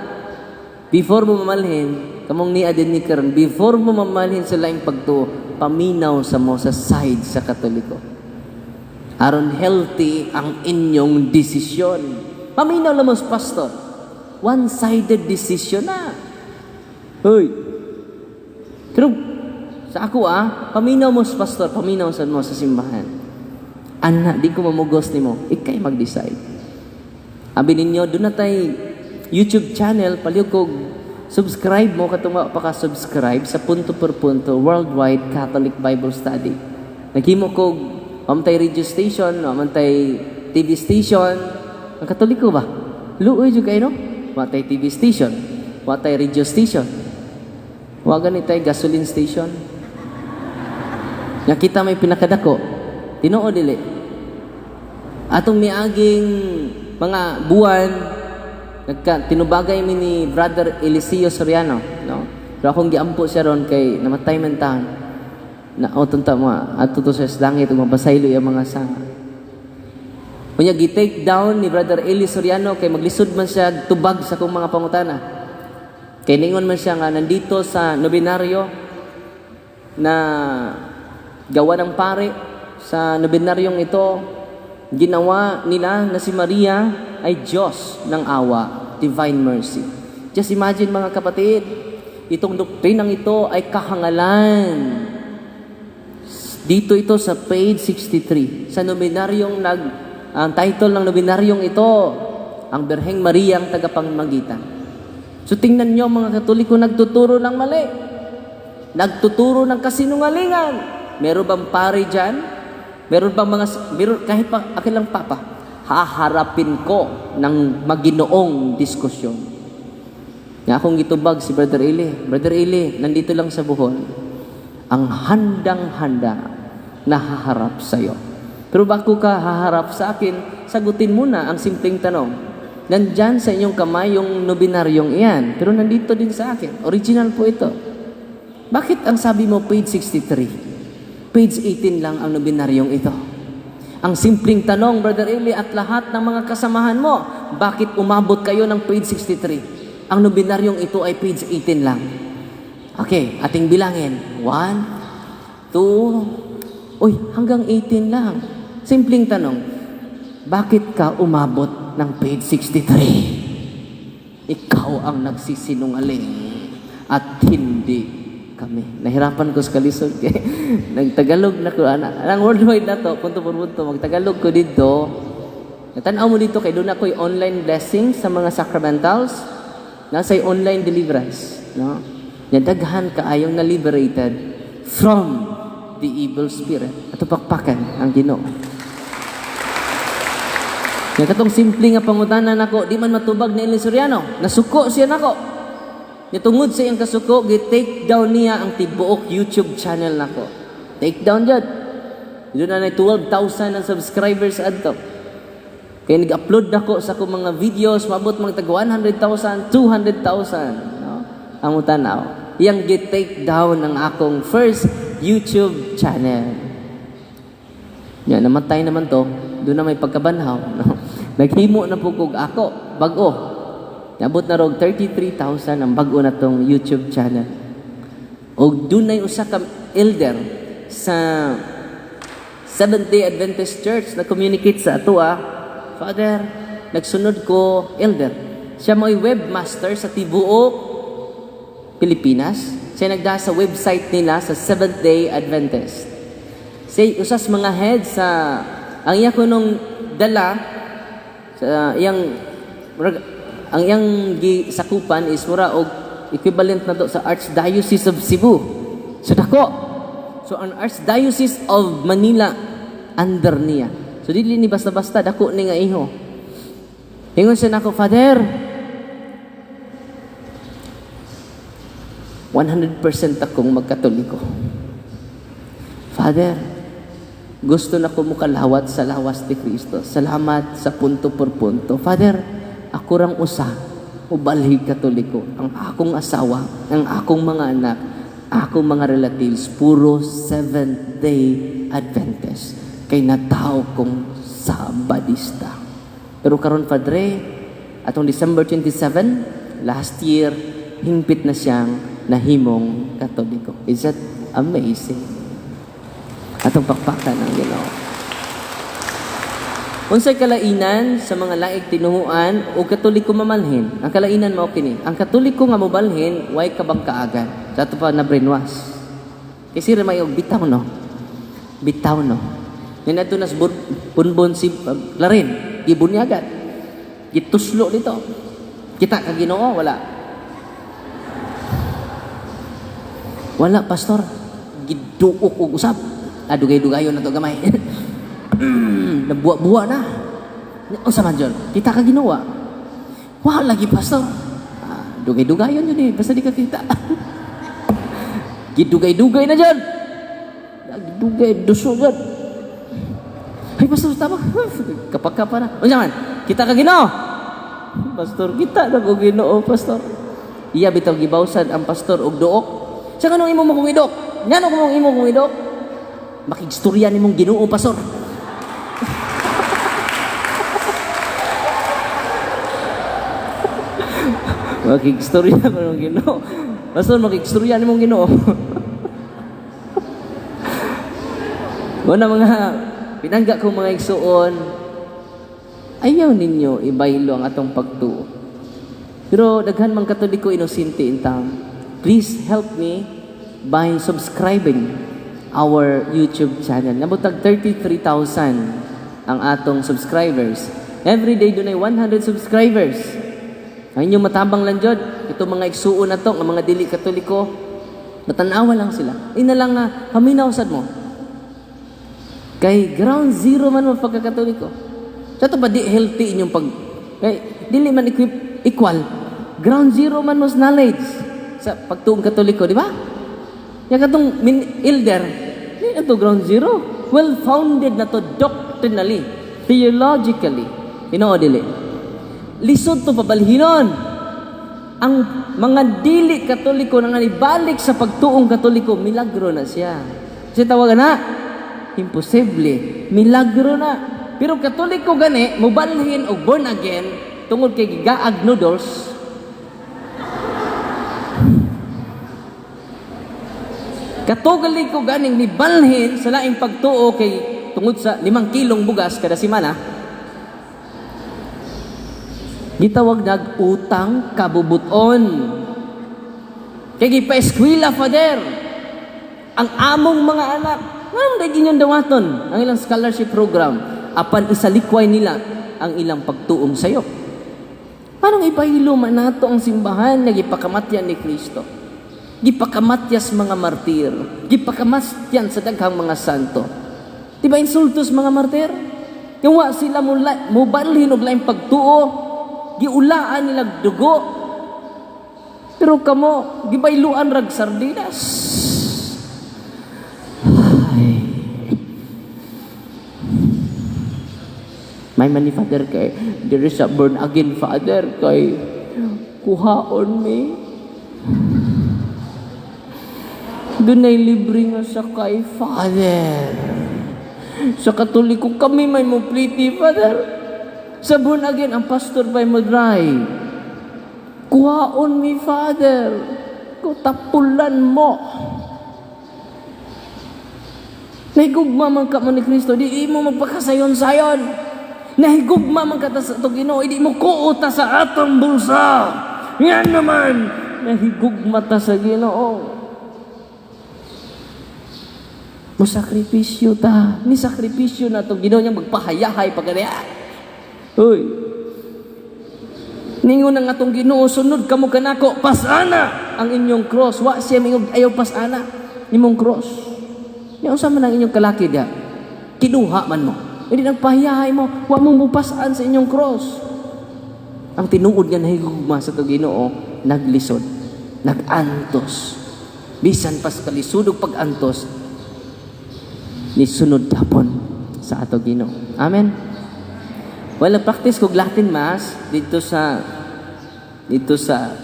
Before mo mamalhin, kamong niya din ni karon, before mo mamalhin sa laing pagtuo, paminaw sa mo sa side sa Katoliko. Aron healthy ang inyong desisyon. Paminaw lang mo sa pastor. One-sided decision na. Hoy. Pero sa ako paminaw mo sa pastor, paminaw sa mo sa simbahan. Ana, di ko mamugos nimo, ikay mag-decide. Abi ninyo, doon na tay YouTube channel, palihog kog subscribe mo katong wa pa ka subscribe sa Punto por Punto Worldwide Catholic Bible Study. Naghimo kog amtay radio station, amtay TV station. Ang Katoliko ba? Luoy jud kayo no? Wa tay TV station, wa tay radio station. Wa gani tay gasoline station. Nga kita may pinakadako. Tinuod dili. Atong miaging mga buwan nagka tinubagay mi ni Brother Eliseo Soriano, no? Pero akong giampo siya ron kay namatay man taon. Na o tunta mo adto to sa langit ug mabasaylo iyang mga sanga. Unya gi-take down ni Brother Eli Soriano kay maglisod man siya tubag sa akong mga pangutana. Kay ningon man siya nga nandito sa nobenaryo na gawa ng pare sa nobenaryong ito, ginawa nila na si Maria ay Diyos ng awa, divine mercy. Just imagine, mga kapatid, itong doktrinang ito ay kahangalan. Dito ito sa page 63. Sa nobenaryong ang title ng nobenaryong ito, ang Birheng Mariang Tagapangmagitan. So tingnan nyo mga Katoliko, nagtuturo ng mali. Nagtuturo ng kasinungalingan. Meron bang pare dyan? Meron bang mga, meron, kahit pa, akin lang papa, haharapin ko ng maginoong diskusyon. Nga akong gitubag si Brother Eli. Brother Eli, nandito lang sa Bohol, ang handang-handa na haharap sa'yo. Pero bago ka haharap sa akin, sagutin muna ang simpleng tanong. Nandyan sa inyong kamay yung nobinaryong iyan, pero nandito din sa akin. Original po ito. Bakit ang sabi mo page 63? Page 18 lang ang nobinaryong ito. Ang simpleng tanong, Brother Eli, at lahat ng mga kasamahan mo, bakit umabot kayo ng page 63? Ang nobinaryong ito ay page 18 lang. Okay, ating bilangin. 1, 2, uy, hanggang 18 lang. Simpleng tanong, bakit ka umabot ng page 63? Ikaw ang nagsisinungaling at hindi kami. Nahirapan ko sa kalisod. Nagtagalog na ko. Ana, ang worldwide na to, punto por punto, magtagalog ko dito. Natanaw mo dito kay doon ako'y online blessing sa mga sacramentals. Nasa online deliverance. No? Nga daghan kaayong na liberated from the evil spirit. Ato pakpakan ang Ginoo. Nga katong simple nga pangutana nako, di man matubag ni Eli Soriano. Nasuko siya nako. Nga tungod sa iyang kasuko, gi-take down niya ang tibuok YouTube channel nako. Take down jud. Doon na 12,000 ang subscribers adto. Kaya nag-upload nako sa akong mga videos, mabot mga tag 100,000, 200,000, no? Ang tanaw. Iyang gi-take down ang akong first YouTube channel. Ya, namatay naman to, doon na may pagkabanhaw, no? Naghimo na po kog ako, bag-o. Nabot na rog 33,000 ang bag-o na tong YouTube channel. Og dunay usa ka elder sa Seventh-day Adventist Church na communicate sa ato. Father, nagsunod ko elder. Siya mo'y webmaster sa tibuok Pilipinas. Siya nagda sa website nila sa Seventh-day Adventist. Siya usas mga head sa ang iya kunong dala sa iyang ang iyang gisakupan is mura og equivalent na to sa Archdiocese of Cebu. So dako. So ang Archdiocese of Manila under niya. So dili ni basta-basta, dako ni nga iho. Ingon siya nako, "Father, 100% akong magkatoliko. Father, gusto na ko mukalawat sa lawas ni Kristo. Salamat sa punto por punto. Father, ako rang usa, ubalhig Katoliko. Ang akong asawa, ang akong mga anak, akong mga relatives, puro Seventh-day Adventist. Kay natao kong Sabadista. Pero karon, Padre, atong December 27, last year, hingpit na siyang nahimong Katoliko." Is that amazing? Atong pakpakan ang Ginoo. Unsay kalainan sa mga laing tinuhuan o Katoliko mamalhin? Ang kalainan mao kini. Ang Katoliko nga mobalhin, way kabangkaagan. Sa ato pa na brainwash. Kasi may og bitaw no. Bitaw no. Nga adto nas bunbon si Clarin, gibunyagan. Gituslo dito. Kita ka Ginoo wala. Wala, pastor. Giduok og usab. Ah, dugay-dugayon na to gamay. Nabuwa-buwa na. Unsa man jud? Kita ka Ginoo. Wa lagi, pastor. Ah, dugay-dugayon yun eh. Basta di ka kita. Gidugay-dugay na dyan. Dugay, duso dyan. Ay, pastor, tama. Kapag ka pa na. Unsa man? Kita ka Ginoo. Pastor, kita na ko Ginoo, pastor. Iya bitaw gibawsan ang pastor og duok. Sa kanong imo mo kong idok? Ngano kung imo kong idok? Makigstorya nimong Ginoo, pastor. Makigstorya ko ng Ginoo. Pastor, makigstorya nimong Ginoo. Muna mga pinangga kong mga igsuon, ayaw ninyo ibaylo ang atong pagtuo. Pero daghan mang Katoliko inosente in town. Please help me by subscribing our YouTube channel. Nabutag 33,000 ang atong subscribers. Every day dunay 100 subscribers. Ang inyong matabang lang jud, ito mga igsuon na to, nga mga dili Katoliko, matanawa lang sila. Ina lang nga, paminaw sad mo. Kay ground zero man mo pagkakatoliko. Sa to ba di healthy inyong pag kay dili man equip, equal. Ground zero man mo sa knowledge sa pagtuong Katoliko, di ba? Ya katong min elder, di na to ground zero. Well founded na to doctrinally, theologically. Tinuod dili? Lisod to pabalhinon. Ang mga dili Katoliko na nga ibalik sa pagtuong Katoliko, milagro na siya. Kasi tawagan na, imposible. Milagro na. Pero Katoliko gani, mubalhin og born again, tungod kay gigaag noodles, Katoliko ganing nibalhin sa laing pagtuo kay tungod sa 5 kilong bugas kada semana, gitawag nag utang kabubuton. Kay gipa-eskwela, Father, ang among mga anak. Nganong dahil inyong dawaton ang ilang scholarship program apan isalikway nila ang ilang pagtuong sayo? Paano ipahilo man nato ang simbahan nga gipakamatyan ni Kristo? Gipakamatyas mga martir, gipakamatyan sa daghang mga santo. Di ba insultos mga martir? Yung wa sila mubalhin og laing pagtuo, giulaan nila dugo. Pero kamo, gibayluan rag sardinas. Ay. May mani, Father, kay there is a born again, Father, kay kuhaon mi. Dunay libre nga sakay, Father. Sa Katoliko kami may mupliti, Father. Sa born again, ang pastor pa mo drive. Kuhaon mi, Father. Kutapulan mo. Nahigugma man ka man ni Kristo, di mo magpakasayon-sayon. Nahigugma man ka ta sa atong Ginoo, di mo kuota sa atong bulsa. Yan naman, nahigugma ta sa Ginoo. Mo sakripisyo ta. Ni sakripisyo na itong Ginoo niya magpahayahay pagkaniya. Uy. Ningon ang atong Ginoo, sunod kamo kanako, pasana ang inyong cross. Wa siya mingog ayaw pasana imong cross. Nya unsa man ang inyong kalaki diha? Kinuha man mo. Hindi nagpahayahay mo, wa mo mupasaan sa inyong cross. Ang tinuod nga nahigugma sa atong Ginoo, naglisod, nagantos. Bisan pas kalisod og pag-antos, nisunod hapon sa ato Ginoo. Amen. Well, practice kog Latin Mass dito sa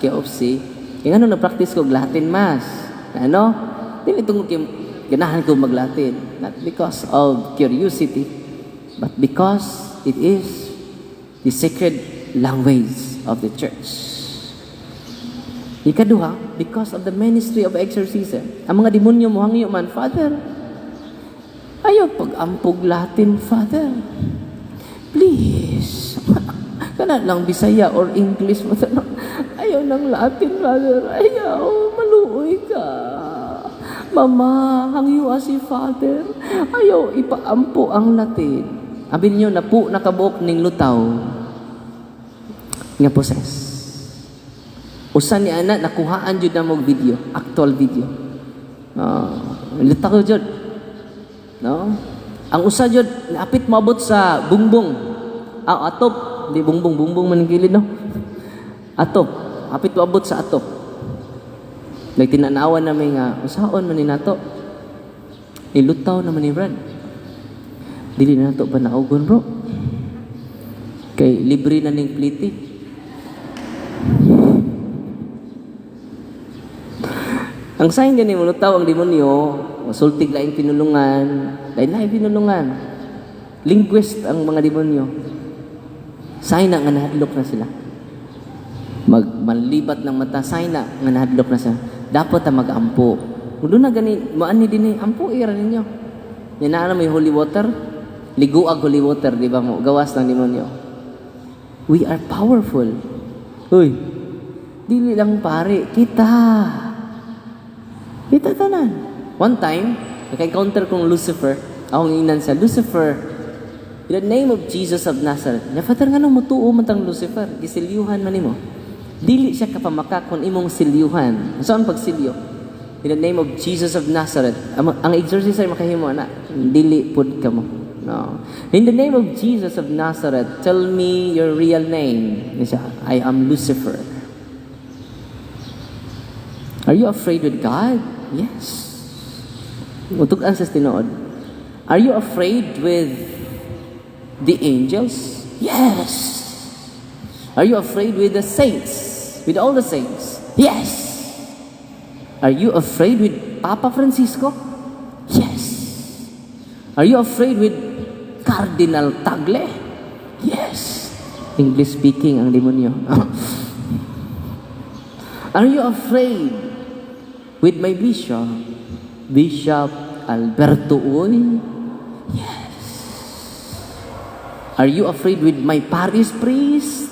KOFC. Kaya ano na practice kog Latin Mass? Ano? Dili tungod kay ganahan ko mag-Latin. Not because of curiosity, but because it is the sacred language of the church. Ikaduha, because of the ministry of exorcism. Ang mga demonyo mo hangyo man, "Father, ayaw pag-ampog Latin, Father. Please. Kana lang Bisaya or English, Father. Ayaw ng Latin, Father. Ayaw, maluoy ka. Mama, hangyo si Father. Ayaw ipaampo ang Latin." Abi niyo na po nakabuok ning lutaw nga poses. Usa ni ana nakuhaan jud na mo video, actual video. Lutaw jud. No? Ang usa jud napit moabot sa bungbong. Ah, atop, di bungbong, bungbong man ang gilid, no. Atop, apit moabot sa atop. Nagtinanawan namin nga usaon man ni nato. Ilutaw naman ni Brad. Dili na nato panaugon, bro. Kay libre na ning pliti. Ang sign gani mo lutaw ang demonyo, sultig laing pinulungan, lain laing pinulungan. Linguist ang mga demonyo. Sign na nga nahadlok na sila. Magmanlibat ng mata, sign na nga nahadlok na sila. Dapat ta mag-ampo. Kung doon na gani, maani din eh, ampo ira ninyo. Yan na may holy water, liguag holy water, di ba mo? Gawas ng demonyo. We are powerful. Uy, dili lang pare, kita. Kita tanan. One time, naka-encounter kong Lucifer. Akong ingnan sa Lucifer, "In the name of Jesus of Nazareth." Nya, "Father, nga nung mutuo man tang Lucifer, gisilyuhan man nimo." Dili siya kapamaka kung imong silyuhan. Saan pagsilyo? In the name of Jesus of Nazareth. Ang exorcist ay makahimo na, dili pud kamo. No. In the name of Jesus of Nazareth, tell me your real name. Siya, "I am Lucifer." Are you afraid with God? Yes. Utog-an sa tinuod. Are you afraid with the angels? Yes. Are you afraid with the saints? With all the saints? Yes. Are you afraid with Papa Francisco? Yes. Are you afraid with Cardinal Tagle? Yes. English speaking ang demonyo. Are you afraid with my bishop? Bishop Alberto Uy? Yes. Are you afraid with my parish priest?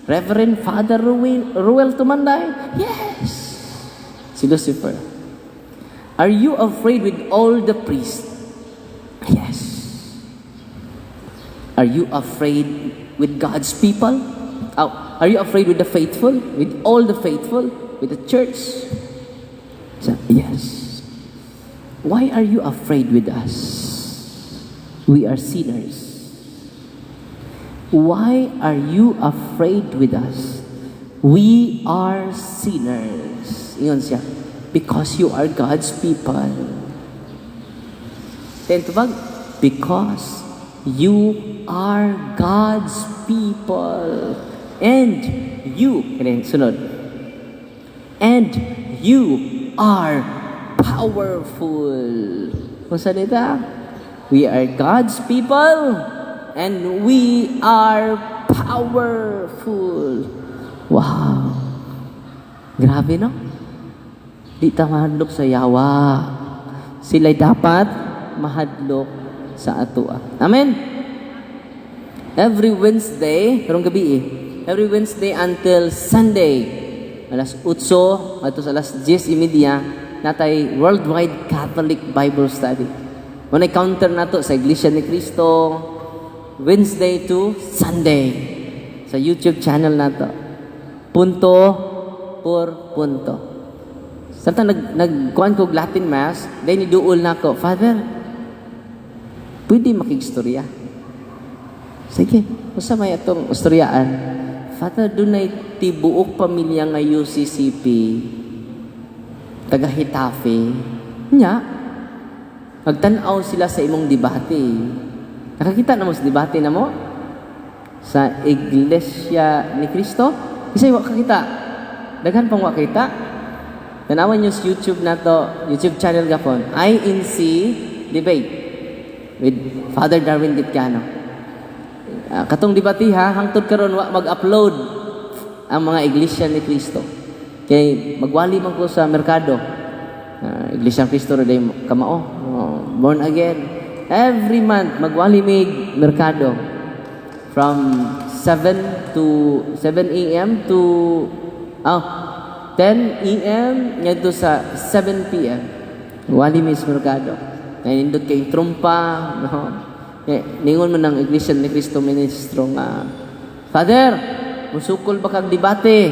Reverend Father Ruel Tumanday? Yes. Si Lucifer. Are you afraid with all the priests? Yes. Are you afraid with God's people? Oh, are you afraid with the faithful? With all the faithful? With the church? So, yes. Why are you afraid with us? We are sinners. Why are you afraid with us? We are sinners. Ingon siya. Because you are God's people. Then tubag, because you are God's people. And you, kini sunod. And you are powerful. Kung sa nita, we are God's people and we are powerful. Wow. Grabe, no? Di ta mahadlok sa yawa. Sila'y dapat mahadlok sa atoa. Amen? Every Wednesday, karong gabi eh, every Wednesday until Sunday, alas 8, ato sa alas 10:30, natay Worldwide Catholic Bible Study. Mao counter nato sa Iglesia ni Cristo, Wednesday to Sunday, sa YouTube channel nato. Punto por punto. Samtang nagkuan kog Latin Mass, then niduol nako, "Father, pwede makigstorya?" "Sige, usa may atong istoryaan?" "Father, dunay tibuok pamilya nga UCCP, taga Getafe. Nya, magtan-aw sila sa imong debate. Nakakita na mo sa debate na mo? Sa Iglesia ni Cristo? Kasi wa kakita. Daghan pang wa kita. Tanawan niyo sa YouTube nato, YouTube channel gapon, INC Debate with Father Darwin Ditcano. Katong debate ha, hangtod karon wa mag-upload ang mga Iglesia ni Cristo. Kay magwali man ko sa merkado. Iglesia ni Cristo day kamao. Oh, born again. Every month magwali mig merkado from 7 to 7 a.m. to 10 a.m. ngadto sa 7 p.m. Wali mi sa merkado. Nindot kay trumpa, no? Eh, ningon man ng Iglesia ni Cristo ministro nga, "Father, musukol ba kag debate?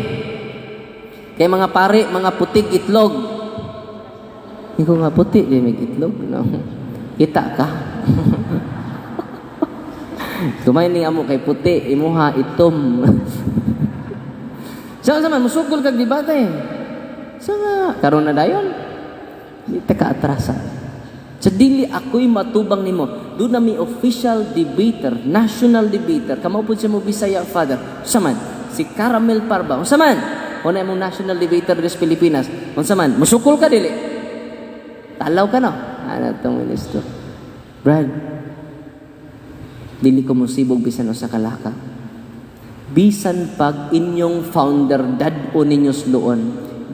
Kay mga pare, mga putig itlog." Hindi ko nga puti, di may itlog, no? Kita ka. Kumain ni amo kay puti, imuha itom. Sa man musukol kag debate? Sa nga karon na dayon. Di ta ka atrasa. Sa dili ako'y matubang nimo. Duna mi official debater, national debater. Kamao pud siya mo Bisaya, Father. Unsa man? Si Caramel Parba. Unsa man? Una imong national debater des Pilipinas. Unsa man? Musukol ka dili? Talaw ka no? Ano tong ministro? "Brad, dili ko musibog bisan usa ka laka. Bisan pag inyong founder dad-o ninyo sluon,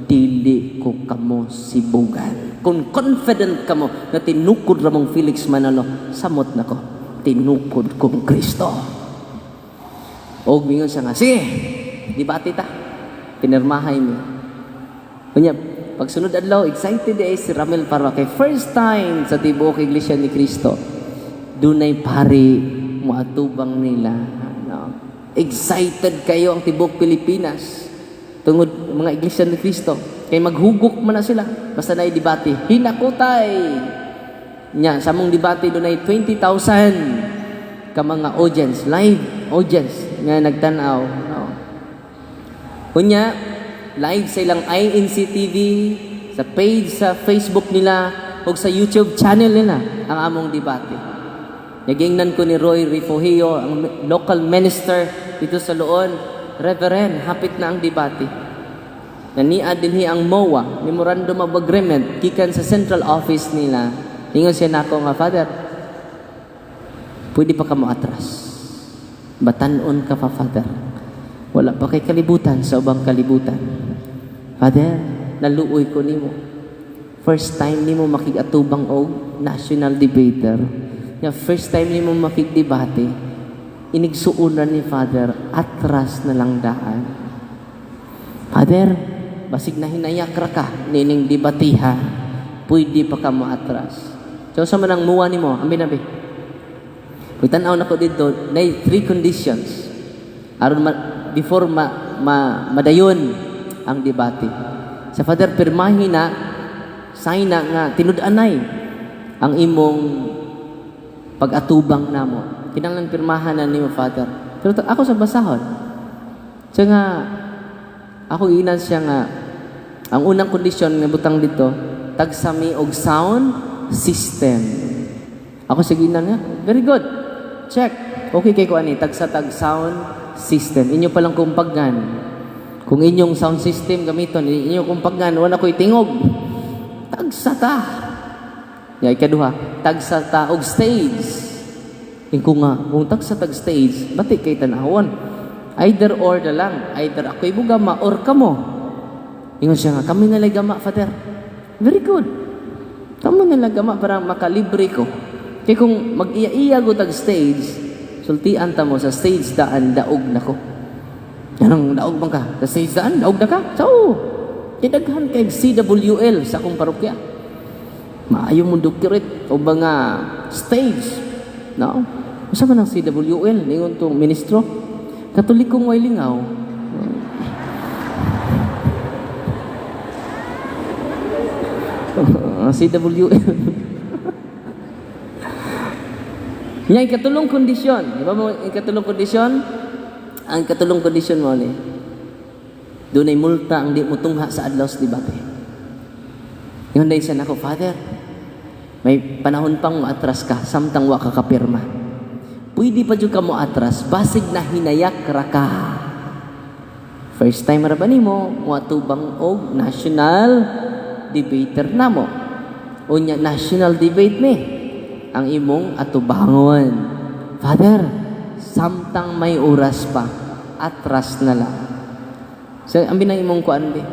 dili ko kamo sibugan. Kung confident kamo na tinukod ramong Felix Manalo, samot na ko. Tinukod kong Kristo." Og mingon siya nga, "Sige, debate ta." Pinirmahay mi. Kunya, pagsunod adlaw, excited eh si Ramil Parwa kay first time sa tibuok Iglesia ni Cristo. Dunay pari moatubang nila. No? Excited kayo ang tibuok Pilipinas. Tungod mga Iglesia ni Cristo. Kay maghugok man na sila. Basta na debate. Hinakutay! Nya, sa among debate dunay 20,000 ka mga audience, live audience nga nagtan-aw. No. Unya, live sa ilang INC TV, sa page sa Facebook nila, o sa YouTube channel nila ang among debate. Nagingnan ko ni Roy Refugio, ang local minister dito sa Loon, "Reverend, hapit na ang debate. Na niya dinhi ang MOA, Memorandum of Agreement, gikan sa central office nila." Ingon siya nako nga, "Father, pwede pa ka mo atras. Batanon ka pa, Father. Wala pa kay kalibutan sa ubang kalibutan. Father, naluoy ko nimo. First time nimo makig-atubang og national debater. Ya, first time nimo makig-debate, inigsuonan ni Father, atras na lang daan. Father, basig na hinayak ra ka nining debatiha, pwede pa ka mo atras." So sa man ang MOA nimo, ang binabi. Kung tan-aw nako dito, na three conditions aron ma, before ma madayon ang debate. Sa Father, pirmahin na, sign na nga tinud-anay ang imong pag-atubang namo. Kinahanglan pirmahan na nimo, Father. Pero ako sa basahon. So nga ako inan siya nga ang unang kondisyon nga butang dito, tagsami og sound system. Ako sa ginan nga, very good. Check. Okay kay ko ani tagsa tag sound system. Inyo palang kumpagan. Kung inyong sound system gamiton, inyo kumpagan, wala ko'y tingog. Tagsa ta. Ya, ikaduha, tagsa ta og stage. Ingko nga, kung tagsa tag stage, bati kay tanawon. Either or na lang. Either ako'y bugama or kamo. Ingon siya nga, "Kami nalay gama, Father." Very good. Kamo nila gama para makalibre ko. Kay kung mag-iya-iya go tag stage, sultian ta mo sa stage daan, daog na ko. Anong daog man ka? Sa stage daan, daog na ka? So, kidaghan kay CWL sa akong parokya. Maayo mo decorate o mga stage. No? Usa man ang CWL, ningon tong ministro. Katolikong way lingaw. CWL. Nya ikatulong kondisyon. Di ba mo ikatulong kondisyon? Ang ikatulong kondisyon mo ni dunay multa ang di mo tungha sa adlaw sa debate. Ingon dahil siya nako, "Father, may panahon pang moatras ka samtang wa ka kapirma. Pwede pa jud ka mo atras basig na hinayak ra ka. First time ra ba nimo moatubang og national debater namo? Unya national debate ni ang imong atubangon. Father, samtang may oras pa, atras na lang." So, ang binang imong kuan di,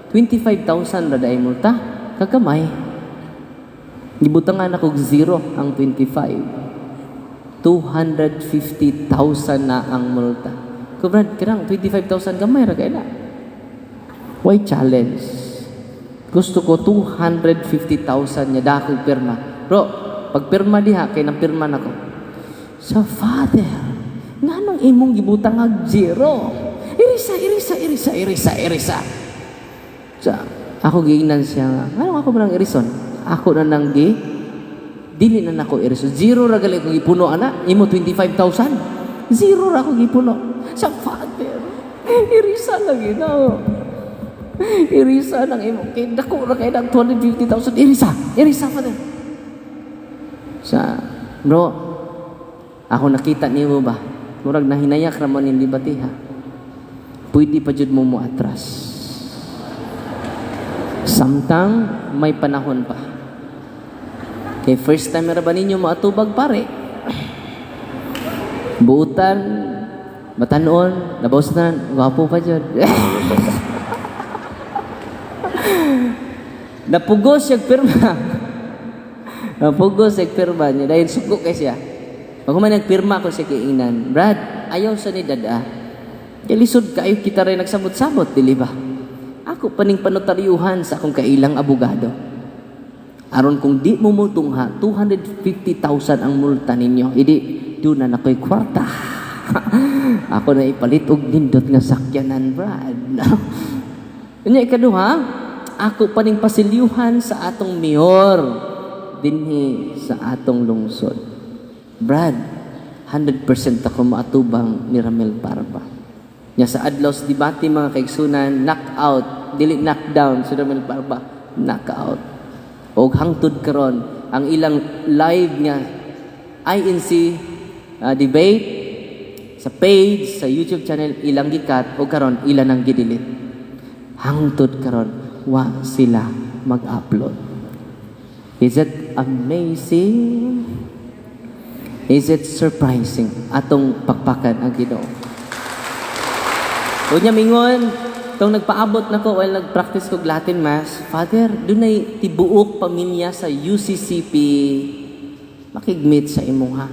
25,000 ra dai multa, kagamay. Gibutangan ako zero ang 25. 250,000 na ang multa. Kubrad, kirang 25,000 gamay ra kay na. Why challenge? Gusto ko 250,000 niya dako pirma. Bro, pag pirma diha kay nang pirma nako. So Father, nganong imong gibutang ag zero? Irisa, irisa, irisa, irisa, irisa. So, ako giingnan siya nga, nganong ako man ang irison? Ako na nang gi dili na nako irison. Zero ra gali ko gipuno ana, imo 25,000. Zero ra ako gipuno. Sa Father, irisa lagi na. Irisa nang imo. Kay dako ra kay nang 250,000. Irisa, irisa, Father. Sa bro, ako nakita nimo ba? Murag nahinayak ra man ning debate ha. Pwede pa jud mo mo atras. Samtang may panahon pa. Kay first time ra ba ninyo maatubag pare? Buutan, batanon, labaw sa tanan, gwapo pa jud. Napugos siya pirma. Napugos siya pirma niya. Dahil suko kay siya. Pag human nagpirma ko siya kiingnan, "Brad, ayaw sa ni dada. Kay lisod kayo kita rin nagsabot-sabot, dili ba? Ako paning panotaryuhan sa akong kailang abogado. Aron kung di mo mutungha, 250,000 ang multa ninyo. Idi, doon na nako'y kwarta. Ako na ipalit og nindot nga sakyanan, Brad." Unya ikaduha, ako pa ning pasilyuhan sa atong mayor dinhi sa atong lungsod. Brad, 100% ako maatubang ni Ramil Parba. Nya sa adlaw sa debate, mga kaigsunan, knockout, dili knockdown si Ramil Parba, knockout. Og hangtod karon ang ilang live nga INC debate sa page sa YouTube channel, ilang gi-cut o karon ila nang gi-delete. Hangtod karon wa sila mag-upload. Is it amazing? Is it surprising? Atong pakpakan ang Ginoo. Unya mingon, tong nagpaabot nako while nag-practice kog Latin Mass, "Father, dunay tibuok pamilya sa UCCP makig-meet sa imuha."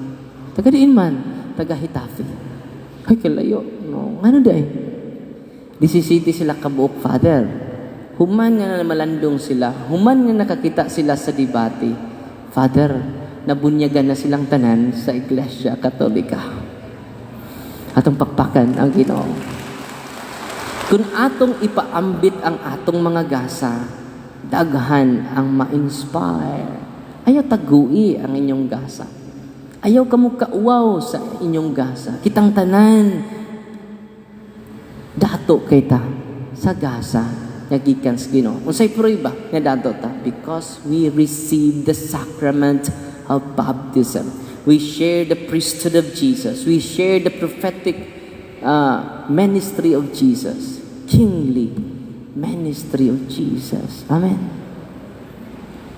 Taga diin man, taga Getafe. Ay, kalayo. No, ngano diay? 17 sila kabuok, Father. Human nga na malandong sila, human nga nakakita sila sa debate, Father, nabunyagan na silang tanan sa Iglesia Katolika. Atong pakpakan ang Ginoo. Kung atong ipaambit ang atong mga gasa, daghan ang ma-inspire. Ayaw tagui ang inyong gasa. Ayaw kamo kauwaw sa inyong gasa. Kitang tanan, dato kay ta sa gasa nga gikan sa Ginoo. Unsay prueba nga dato ta? Because we receive the sacrament of baptism. We share the priesthood of Jesus. We share the prophetic ministry of Jesus. Kingly ministry of Jesus. Amen.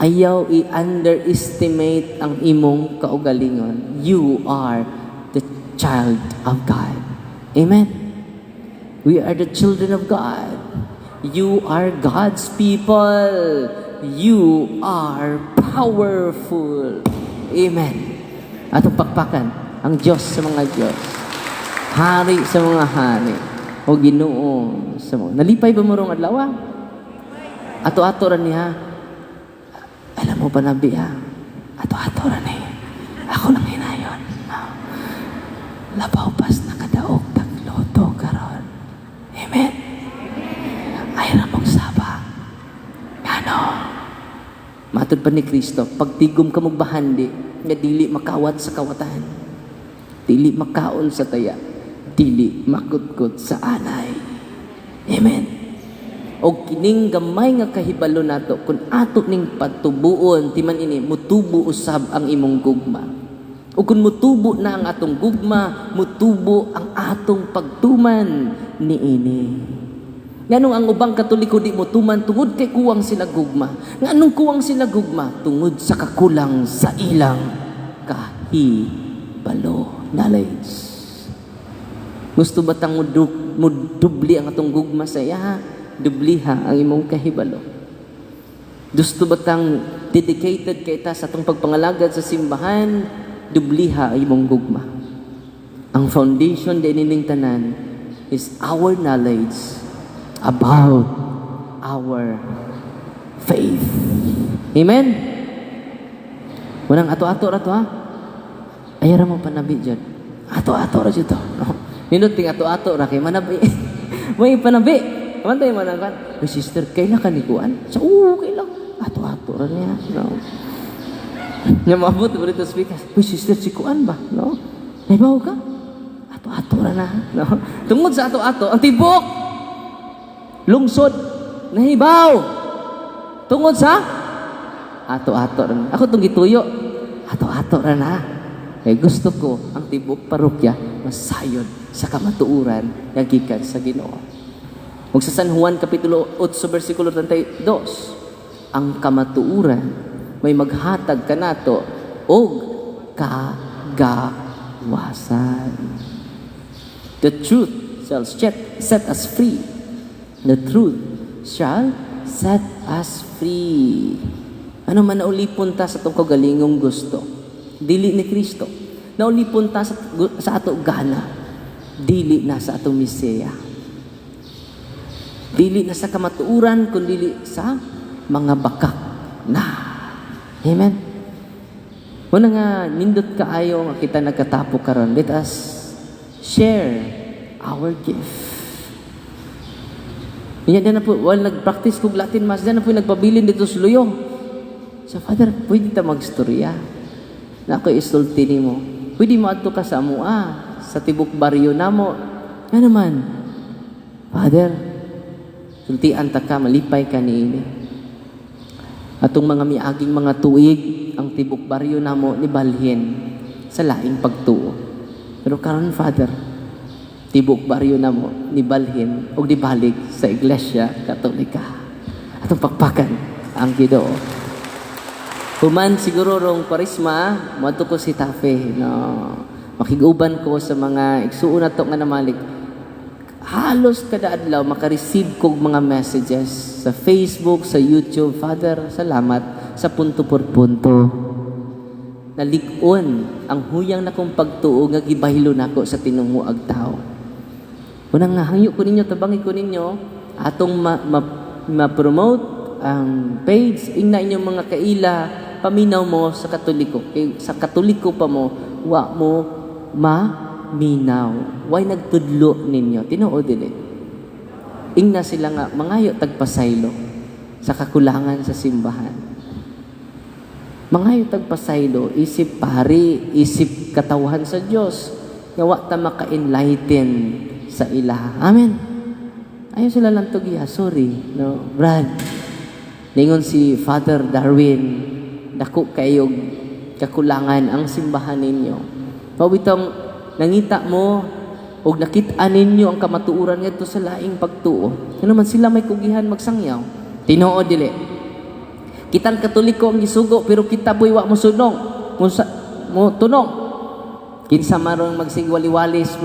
Ayaw i-underestimate ang imong kaugalingon. You are the child of God. Amen. We are the children of God. You are God's people. You are powerful. Amen. Atong pakpakan ang Diyos sa mga Diyos. Hari sa mga hari. O Ginoo sa mga. Nalipay ba mo rong adlaw? Ato-ato ra niya. Alam mo ba, nabi ha? Ato-ato ra ni. Ako lang hinayon. Labaw pas nakadaog tag lotto karon. Amen. Ay ra mong saba. Ngano? Matod pa ni Kristo, pagtigom ka magbahandi, nga dili makawat sa kawatan, dili makaon sa taya, dili makutkot sa anay. Amen. O kining gamay nga kahibalo nato, kung ato ning patubuon, timan ini, mutubo usab ang imong gugma. O kung mutubo na ang atong gugma, mutubo ang atong pagtuman niini. Nganong ang ubang Katoliko di motuman? Tungod kay kuwang sila gugma. Nganong kuwang sila gugma? Tungod sa kakulang sa ilang kahibalo, knowledge. Gusto ba tang mudubli ang atong gugma sa iya? Dubliha ang imong kahibalo. Gusto ba tang dedicated kay ta sa atong pagpangalagad sa simbahan? Dubliha ang imong gugma. Ang foundation din ining tanan is our knowledge about our faith. Amen? Walang ato-ato ra to ha. Ayaw ra mo panabi dyan. Ato-ato ra dyan to. No? Nindot ting ato-ato ra kay manabi. May panabi. Kamantay mo nang kan. "Uy, sister, kailan ka ni kuan?" Sa oo, kailan. Ato-ato ra niya. No. Nya maabot ba dito speaker? "Uy, sister, si kuan ba?" No? Naibaw ka? Ato-ato ra na. No? Tungod sa ato-ato, ang tibok lungsod nahibaw. Tungod sa ato-ato ra na. Ako tong gituyo. Ato-ato ra na. Kay gusto ko ang tibok parokya masayod sa kamatuoran nga gikan sa Ginoo. Ug sa San Juan kapitulo 8 bersikulo 32, ang kamatuoran may maghatag kanato og kagawasan. The truth shall set us free. The truth shall set us free. Ano man, naulipon ta sa atong kaugalingong gusto. Dili ni Kristo. Naulipon ta sa ato gana. Dili na sa atong Mesiya. Dili na sa kamatuoran, kundi sa mga bakak na. Amen. Muna nga nindot kaayo nga kita nagkatapo karon. Let us share our gift. Inya na po, while nag-practice kog Latin Mass, na po nagpabilin dito sa luyo. Sa Father, pwede ta magstorya. Na ako isulti nimo. Pwede mo adto ka sa amua, sa tibok baryo namo. Nga naman, Father, sultian ta ka, malipay ka niini. Atong mga miaging mga tuig, ang tibok baryo namo nibalhin sa laing pagtuo. Pero karon, Father, tibok baryo namo nibalhin og nibalik sa Iglesia Katolika. Atong pakpakan ang Ginoo. Human siguro rong Kwaresma, moadto ko si Tafe, no. Makig-uban ko sa mga igsuon nato nga namalik. Halos kada adlaw maka-receive kog mga messages sa Facebook, sa YouTube. "Father, salamat sa Punto por Punto. Nalig-on ang huyang nakong pagtuo nga gibaylo nako sa tinunguag tao." Unang nga hangyo ko ninyo, tabangi ko ninyo, atong ma-promote ang page, ingna inyong mga kaila, paminaw mo sa Katoliko. Kay sa Katoliko pa mo, wa mo maminaw. Way nagtudlo ninyo. Tinuod dili? Ingna sila nga, mangayo tagpasaylo sa kakulangan sa simbahan. Mangayo tagpasaylo, isip pari, isip katawhan sa Dios, nga wa ta maka-enlighten sa ilaha. Amen. Ayaw sila lang tugiya. Sorry. No, Brad. Ningon si Father Darwin, dako kayog kakulangan ang simbahan ninyo. Mao bitong nangita mo og nakit-an ninyo ang kamatuoran ngadto sa laing pagtuo. Ano man sila may kugihan magsangyaw. Tinuod dili? Kitang Katoliko ang gisugo pero kita po'y wa mo sunong. Mo tunong. Kinsa man magsigwali-walis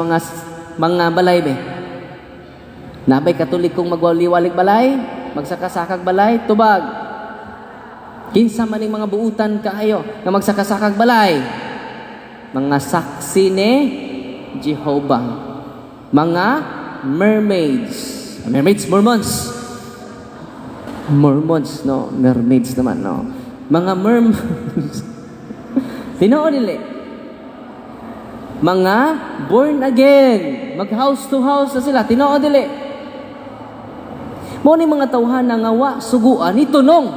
mga balay be? Nabay Katolikong magwali-walig balay, magsakasakag balay, tubag. Kinsa man ning mga buutan kaayo nga magsakasakag balay? Mga Saksi ni Jehovah. Mga mermaids. Mermaids, Mormons. Mormons, no? Mermaids naman, no? Mga mermaids. Tinuod dili? Mga born again. Mag house to house na sila. Tinuod dili? Mao ni mga tawhana nga wa suguan ni tunong.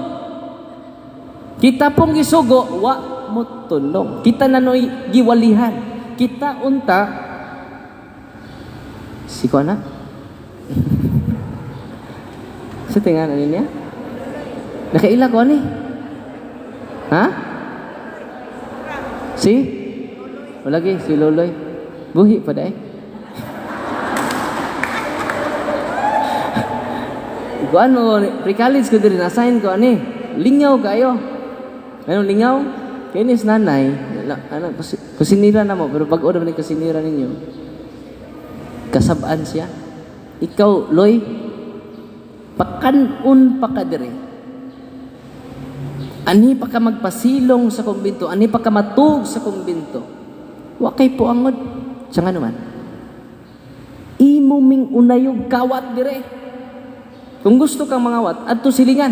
Kita pong gisugo, wa mo tunong. Kita na no'y giwalihan. Kita unta si ko na. Sa tingan ano niya? Nakaila ko ani? Ha? Si? Wala gi si Loloy. Buhi pa dai. Kuan mo pre-college ko diri na-assign ko ani. Lingaw kayo. Anong lingaw? Kini sa nanay, ano, kusinira na mo, pero bag-o naman yung kusinira ninyo. Kasabaan siya. Ikaw, Loy, pakanon pa ka diri. Ani pa ka magpasilong sa kumbinto, ani pa ka matug sa kumbinto. Wa kay puangod. Siya nga naman. Imo ming unayog kawat dire. Kung gusto kang mangawat, adto silingan.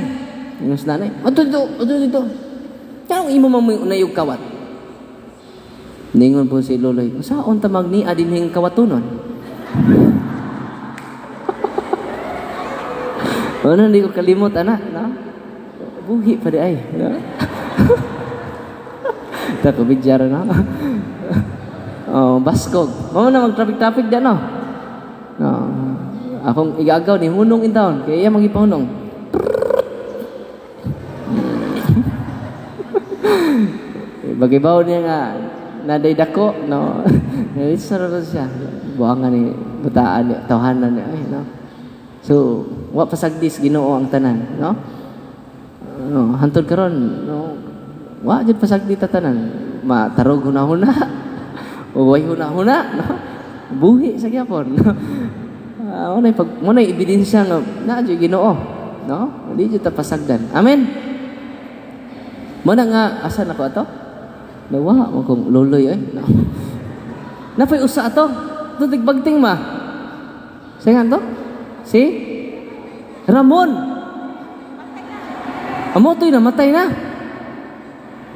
Ingon sa nanay, adto dito, adto dito. Kaya imo man ming unayog kawat. Ningon po si Loloy, saon ta magnia dinhing kawatunon? Ano, hindi ko kalimot, anak, no? Buhi pa di ay. No? Ta kubidyara na. Oh, baskog. Mao na mag-traffic-traffic da, no? No. Akong igagaw ni hunong in town. Kaya iya magipahunong. Bagibaw niya nga naday dako, no. Sarap siya. Buangan ni bataan ni tawhanan ni ay, no. So, wa pasagdis Ginoo ang tanan, no? No, hantod karon, no. Wa jud pasagdi ta tanan. Matarog hunahuna. O way hunahuna, no? Buhi sa gyapon. Mo na pag mo na ebidensya nga naa jud Ginoo, no? Di jud ta pasagdan. Amen. Mo na nga asa na ko ato? Nawa mo kong loloy ay, no. Napay usa ato. Tutig bagting ma. Sa nga to? Si Ramon. Amo to'y namatay na.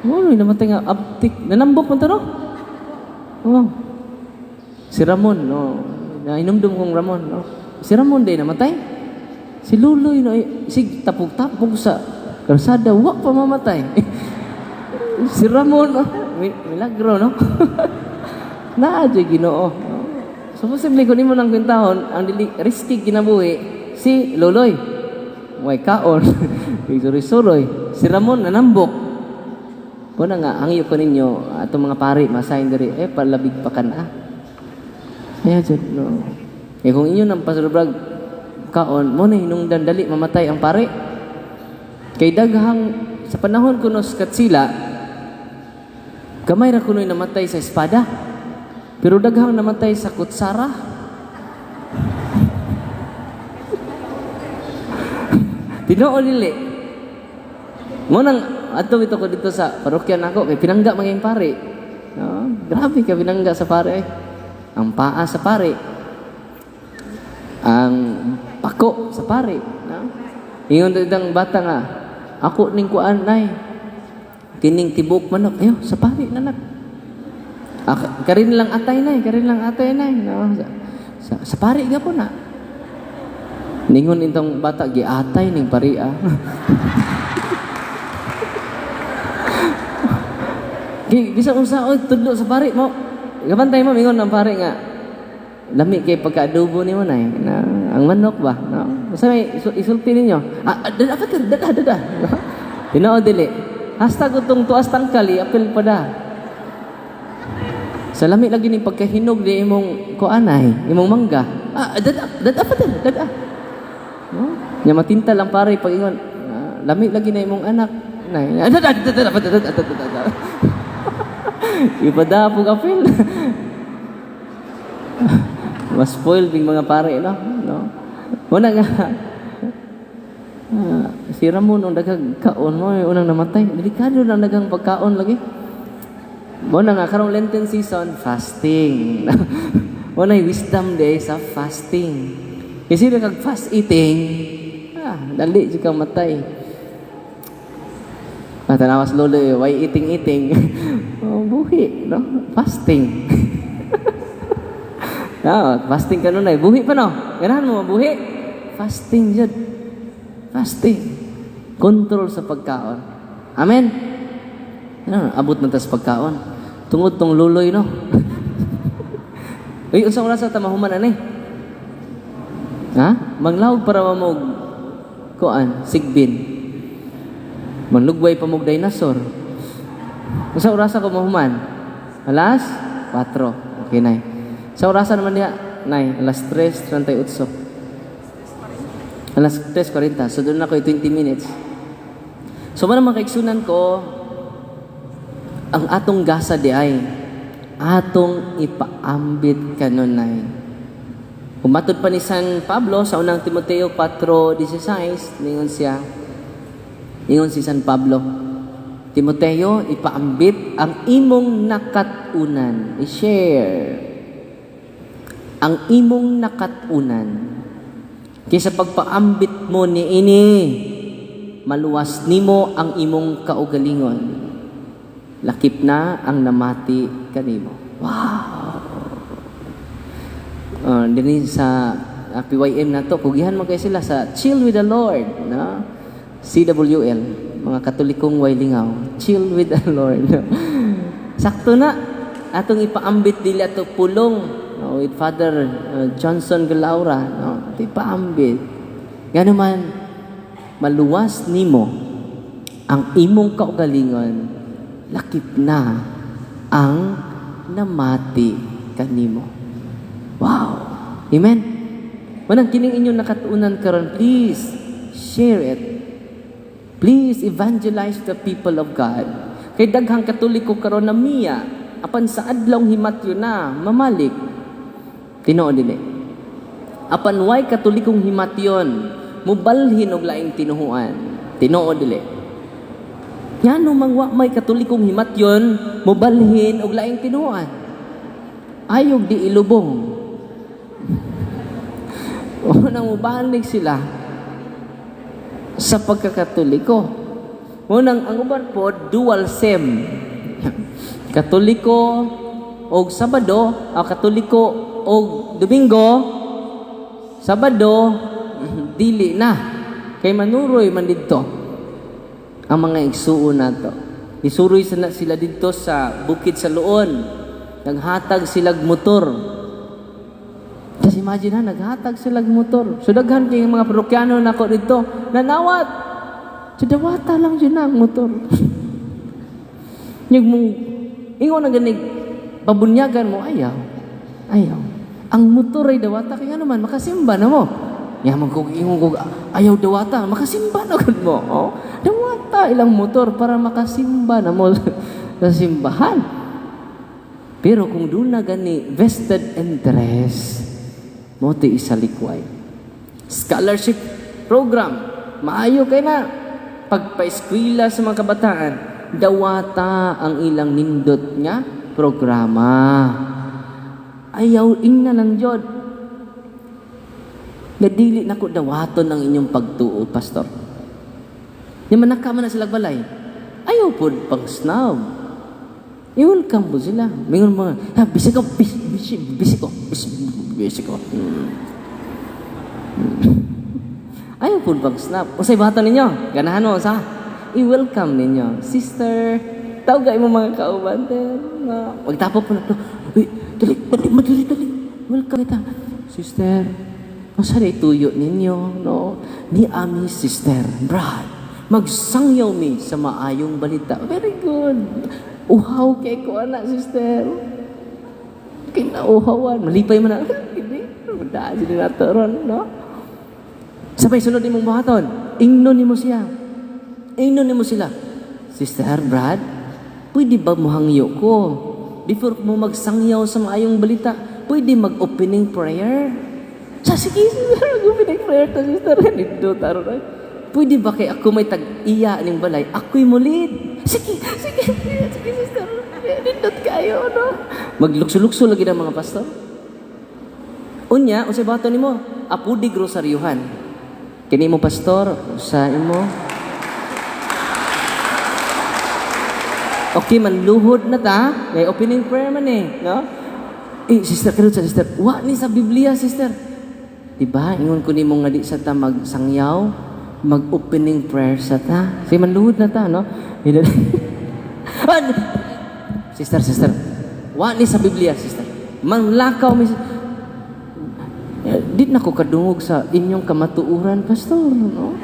Amo to'y namatay nga abtik. Nanambok man to, no? Oh. Si Ramon, no. Nainumdum kong Ramon, no. Si Ramon day namatay. Si Luloy no, sig tapog-tapog sa kalsada, wa pa mamatay. Si Ramon, oh, milagro, no? Naa jud Ginoo. So posible kung nimo nang kwentahon, ang dili risky kinabuhi si Loloy. Way kaon. Suroy-suroy. Si Ramon nanambok. Kuna nga hangyo ko ninyo atong mga pari masahin diri eh palabig pa kan ah. Kaya jud no. Eh kung inyo nang pasulubrag kaon mo na hinungdan dali mamatay ang pare. Kay daghang sa panahon kuno sa Katsila, gamay ra kuno'y namatay sa espada. Pero daghang namatay sa kutsara. Tinuod dili. Mo nang adto bitaw ko dito sa parokya nako kay pinangga maging pare. No? Grabe ka pinangga sa pare. Ang paa sa pare. Ang pako sa pare, no? Ingon ditang bata nga, ako ning kuan nay. Kining tibok manok, ayo sa pare nanak. Ah, karin lang atay nay, karin lang atay nay, no? Sa pare gyapon na. Ningon itong bata giatay ning pari ah. Kay bisan unsa oy tudlo sa pare mo. Gabantay mo mingon ang pare nga lami kay pagka-adobo nimo nay na ang manok ba, no? Unsa may isulti ninyo? Ah, dada pa dada dada. Tinuod dili. Hasta gutong tuas tangkal apil pa da. Sa lami lagi ning pagkahinog ni imong kuanay, imong mangga. Ah, dada dada pa dada. No? Nya matintal ang pare pag ingon, ah, lami lagi na imong anak. Nay, ah, dada dada dada dada dada dada. Ipadapog apil. Mas spoiled ng mga pare, no? No? Una nga, si Ramon ang daghang kaon mo, yung unang namatay. Delikado lang daghang pagkaon lagi. Muna nga, karong Lenten season, fasting. Muna wisdom day sa fasting. Kasi kag fast eating, dali jud kang matay. Ah, tanawas lolo eh, why eating eating? Oh, buhi, no? Fasting. Ah, fasting ka nun ay buhi pa no? Ganahan mo mabuhi? Fasting jud. Fasting. Control sa pagkaon. Amen. Ano, abot man ta sa pagkaon. Tungod tong luloy no. Uy, unsa oras ta mahuman ani? Ha? Manglawg para mamog kuan, sigbin. Manlugway pa mog dinosaur. Unsa orasa ko mahuman? Alas 4. Okay, nay. Sa orasa naman diha, nay, alas 3:38. Alas 3:40. So doon na ko 20 minutes. So man mga kaigsunan ko, ang atong gasa di ay atong ipaambit kanunay. Umatod pa ni San Pablo sa unang Timoteo 4:16, ningon siya, ningon si San Pablo, Timoteo, ipaambit ang imong nakatunan. I-share ang imong nakatunan. Kaysa pagpaambit mo niini, maluwas nimo ang imong kaugalingon. Lakip na ang namati kanimo. Wow! Dinhi sa PYM na to, kugihan man kayo sila sa Chill with the Lord, no? CWL, mga Katolikong Waylingaw. Chill with the Lord. Sakto na atong ipaambit dili ato pulong, no, with Father Johnson Galaura, no? Ato ipaambit. Ngano man maluwas nimo ang imong kaugalingon, lakip na ang namati kanimo. Wow. Amen. Manang kining inyong nakatuunan karon, please share it. Please evangelize the people of God. Kay daghang Katoliko karon na miya, apan sa adlaw himatyo na mamalik. Tinuod dili. Apan way Katolikong himatyon, mubalhin og laing tinuhuan. Tinuod dili. Ngano mang wa may Katolikong himatyon, mubalhin og laing tinuhuan. Ayog di ilubong. Unang mubalik sila sa pagkakatoliko. Unang ang uban po, dual sem. Katoliko og Sabado, Katoliko og Domingo, Sabado, Dili na. Kay manuroy man didto ang mga igsuon nato. Isuroy sana sila didto sa Bukid sa Luon. Naghatag silag motor. Just imagine ha, naghatag silag motor. So daghan kay mga parokyano nako didto, nanawat. So dawata lang jud na ang motor. Nyug mong ingon na ganig pabunyagan mo, ayaw. Ayaw. Ang motor ay dawata kaya naman makasimba na mo. Nya man kog ingon kog ayaw dawata, makasimba na gud mo. Oh. Dawata ilang motor para makasimba na mo sa simbahan. Pero kung doon na gani vested interest, mo ti isalikway. Scholarship program, maayo kay na pagpaeskwela sa mga kabataan, dawata ang ilang nindot nga programa. Ayaw ingna lang jud. Nga dili nako dawaton ang inyong pagtuo, pastor. Di man nakaman na sila balay. Ayaw pod pang snob. I-welcome po sila. Mingon mga, ha, busy ko, busy, busy, busy ko, busy, busy ko. Ayaw po pang snob. Unsay bata ninyo? Ganahan mo sa? I-welcome ninyo. Sister, tawag mo mga kauban. Magtapo po na. Uy, dali, dali, madali, dali. Welcome kita. Sister, asa na ituyo ninyo, no? Ni ami, Sister Brad, magsangyaw mi sa maayong balita. Very good. Uhaw kay ko, ana, sister. Kinauhawan. Malipay mo na. Hindi. Daan sila nato ron, no? Sabay sunod nimong buhaton. Ingnon nimo siya. Ingnon nimo sila. Sister Brad, pwede ba mohangyo ko? Before mo magsangyaw sa maayong balita, pwede mag-opening prayer? Sa sige, sister, mag-opening prayer ta, sister. Dito, taro na. Pwede ba kay ako may tag-iya ning balay? Ako'y mulid. Sige, sige, sige, sister. Nindot kayo, no? Maglukso-lukso lagi ng mga pastor. Unya, unsay buhaton nimo? Apudig rosaryuhan. Kini mo pastor, sa imo. Okay, manluhod na ta. May opening prayer man eh, no? Eh, sister, karon sa sister. Wa ni sa Biblia, sister. Diba? Ingon ko nimo nga di sa ta magsangyaw, mag-opening prayer sa ta. Sige, manluhod na ta, no? Sister, sister. Wa ni sa Biblia, sister. Manlakaw mi. Di na ko kadungog sa inyong kamatuoran, pastor, no?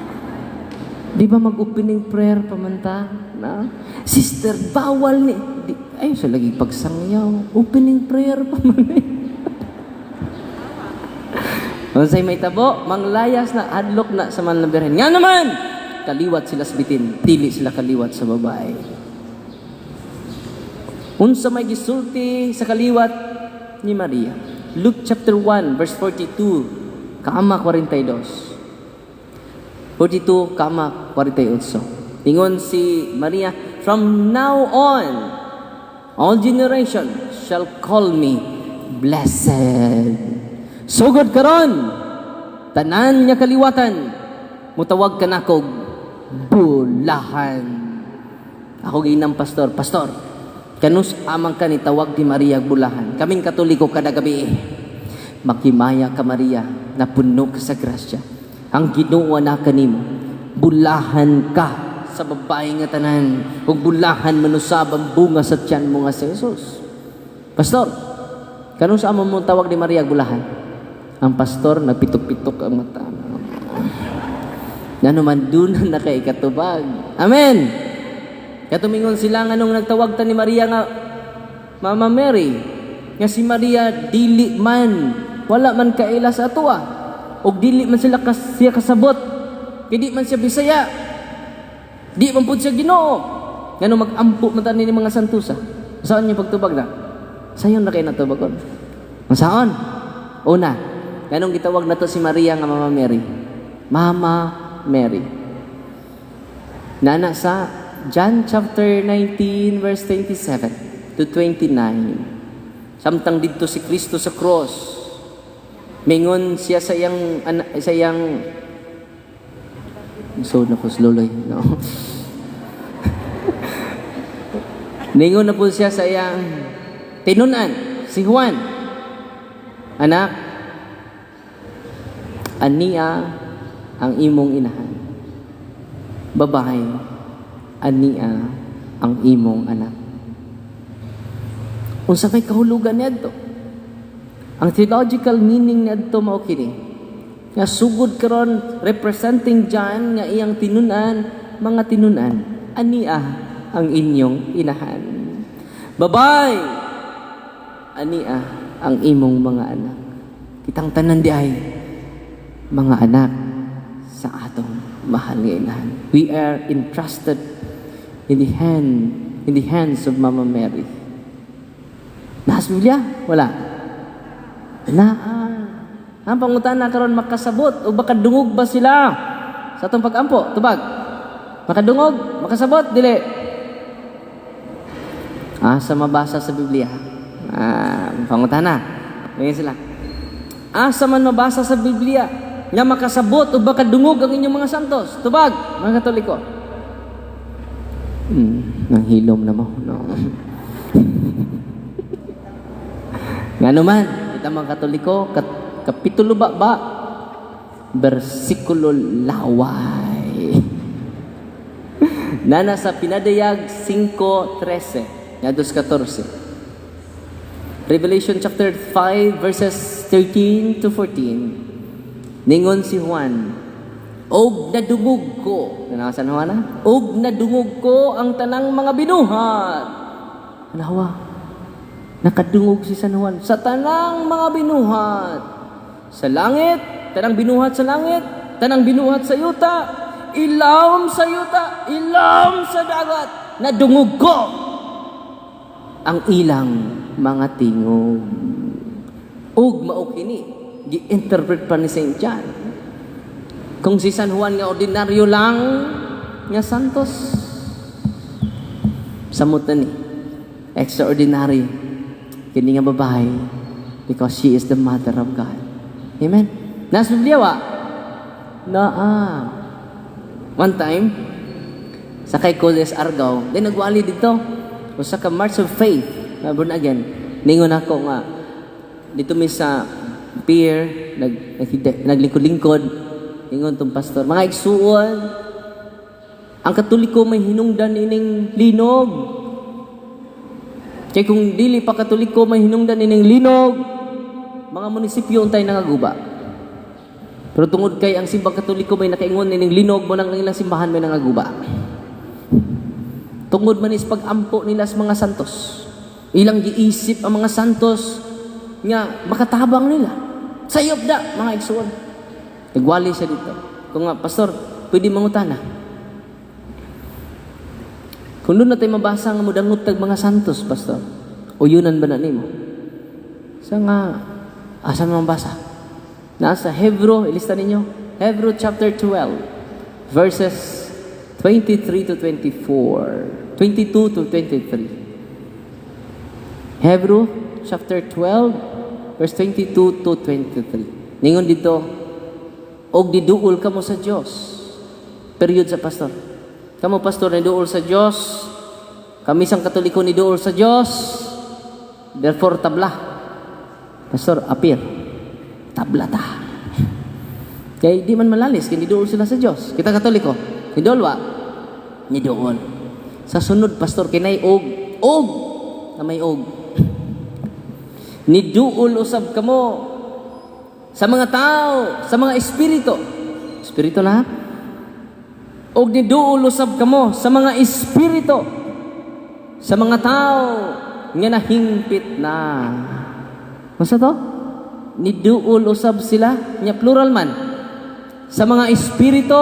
Di ba mag-opening prayer pa man ta? Na? Sister, bawal ni. Di, ay, sa lagi pagsangyaw. Opening prayer pa man eh. Unsay may tabo, manglayas na adlok na sa manlabirhen. Nga naman, kaliwat sila sa bitin, dili sila kaliwat sa babae. Unsa may gisulti sa kaliwat ni Maria? Luke chapter 1 verse 42, kama 42. 42 kama 48. Ingon si Maria, from now on, all generation shall call me blessed. Sugod karon, tanan nga kaliwatan, mutawag ka nakog bulahan. Ako ginang pastor, pastor, kanus amang ka ni tawag ni Maria bulahan. Kaming Katoliko kada gabi. Makimaya ka Maria, napuno ka sa grasya. Ang Ginoo na kanimo, bulahan ka sa babae nga tanan, ug bulahan manusab ang bunga sa tiyan mo nga si Jesus. Pastor, kanus amang mo tawag ni Maria bulahan? Ang pastor nagpitok-pitok ang mata. Ngano man dun na kay katubag. Amen. Katumingon sila nga nung nagtawag ta ni Maria nga Mama Mary, nga si Maria dili man, wala man kaila sa atoa, og dili man sila siya kasabot, kay di man siya Bisaya, di man pud siya Ginoo. Ngano mag-ampo man ta ni mga santusa? Saan niyo pagtubag na? Sayon na kay natubagon. Masaon? Una, nganong gitawag nato si Maria nga Mama Mary? Mama Mary. Nana sa John chapter 19 verse 27 to 29. Samtang didto si Kristo sa cross, mingon siya sa iyang sa iyang so na ko slowly, no. Ningon na po siya sa iyang tinunan, si Juan. Anak, ania ang imong inahan. Babae, ania ang imong anak. Unsa may kahulugan niadto? Ang theological meaning niadto mao kini. Nga sugod karon, representing John nga iyang tinunan, mga tinunan, ania ang inyong inahan. Babae, ania ang imong mga anak. Kitang tanan di ay mga anak sa atong mahal nga inahan. We are entrusted in the hands of Mama Mary. Naa sa Biblia? Wala. Naa. Ang pangutana karon, makasabot o makadungog ba sila sa atong pagampo? Tubag. Makadungog, makasabot, dili. Asa mabasa sa Biblia? Ah, pangutana. Ngayon sila. Asa man mabasa sa Biblia nga makasabot o makadungog ang inyong mga santos? Tubag, mga Katoliko. Nanghilom na mo. No. Nga naman, kita mga Katoliko, kapitulo ba ba? Bersikulo laway. Nana sa Pinadayag 5.13, nga 2.14. Revelation chapter 5 verses 13 to 14. Ningon si Juan, "Og nadungog ko." Kana San Juan na? "Og nadungog ko ang tanang mga binuhat." Anawa. Nakadungog si San Juan sa tanang mga binuhat. Sa langit, tanang binuhat sa langit, tanang binuhat sa yuta, ilawom sa yuta, ilawom sa dagat. Nadungog ko ang ilang mga tingog. Ug mao kini gi-interpret pa ni St. John. Kung si San Juan nga ordinaryo lang nga santos, samot na ni extraordinary kini nga babae because she is the mother of God. Amen. Nasa Biblia wa? Naa. One time, sakay ko sa Argao, then nagwali dito. Usa ka March of Faith, na born again. Ningon ako nga, dito mi sa pier, naglingkod-lingkod, ingon tong pastor, "Mga igsuon, ang Katoliko may hinungdan ining linog. Kay kung dili pa Katoliko may hinungdan ining linog, mga munisipyo untay nangaguba. Pero tungod kay ang Simbang Katoliko may nakaingon ining linog mo nang ilang simbahan may nangaguba." Tungod man is pag-ampo nila sa mga santos. Ilang giisip ang mga santos nga makatabang nila. Sayop da, mga igsuon. Nagwali siya dito. Kung nga, "Pastor, pwede mangutana? Kung doon na tayo mabasa nga mudangot tag mga santos, Pastor, uyunan ba na nimo?" Sa nga, "Asa man mabasa?" Nasa Hebrew, ilista ninyo. Hebrew chapter 12, verses 23 to 24. 22 to 23. Hebrew chapter 12, verse 22 to 23. Ningon dito, "Og diduol kamo sa Dios." Period sa pastor. "Kamo, pastor, niduol sa Dios. Kami sang Katoliko niduol sa Dios. Therefore, tabla. Pastor, apir. Tabla ta." Kay di man malalis, kay niduol sila sa Dios. Kita Katoliko, niduol wa? Niduol. Sa sunod, pastor, kinay og, og, na may og. "Niduol usab kamo sa mga tao, sa mga espiritu." Espiritu na? "Og niduol usab kamo sa mga espiritu, sa mga tao nga nahingpit na." Masa to? Niduol usab sila, nya plural man. Sa mga espiritu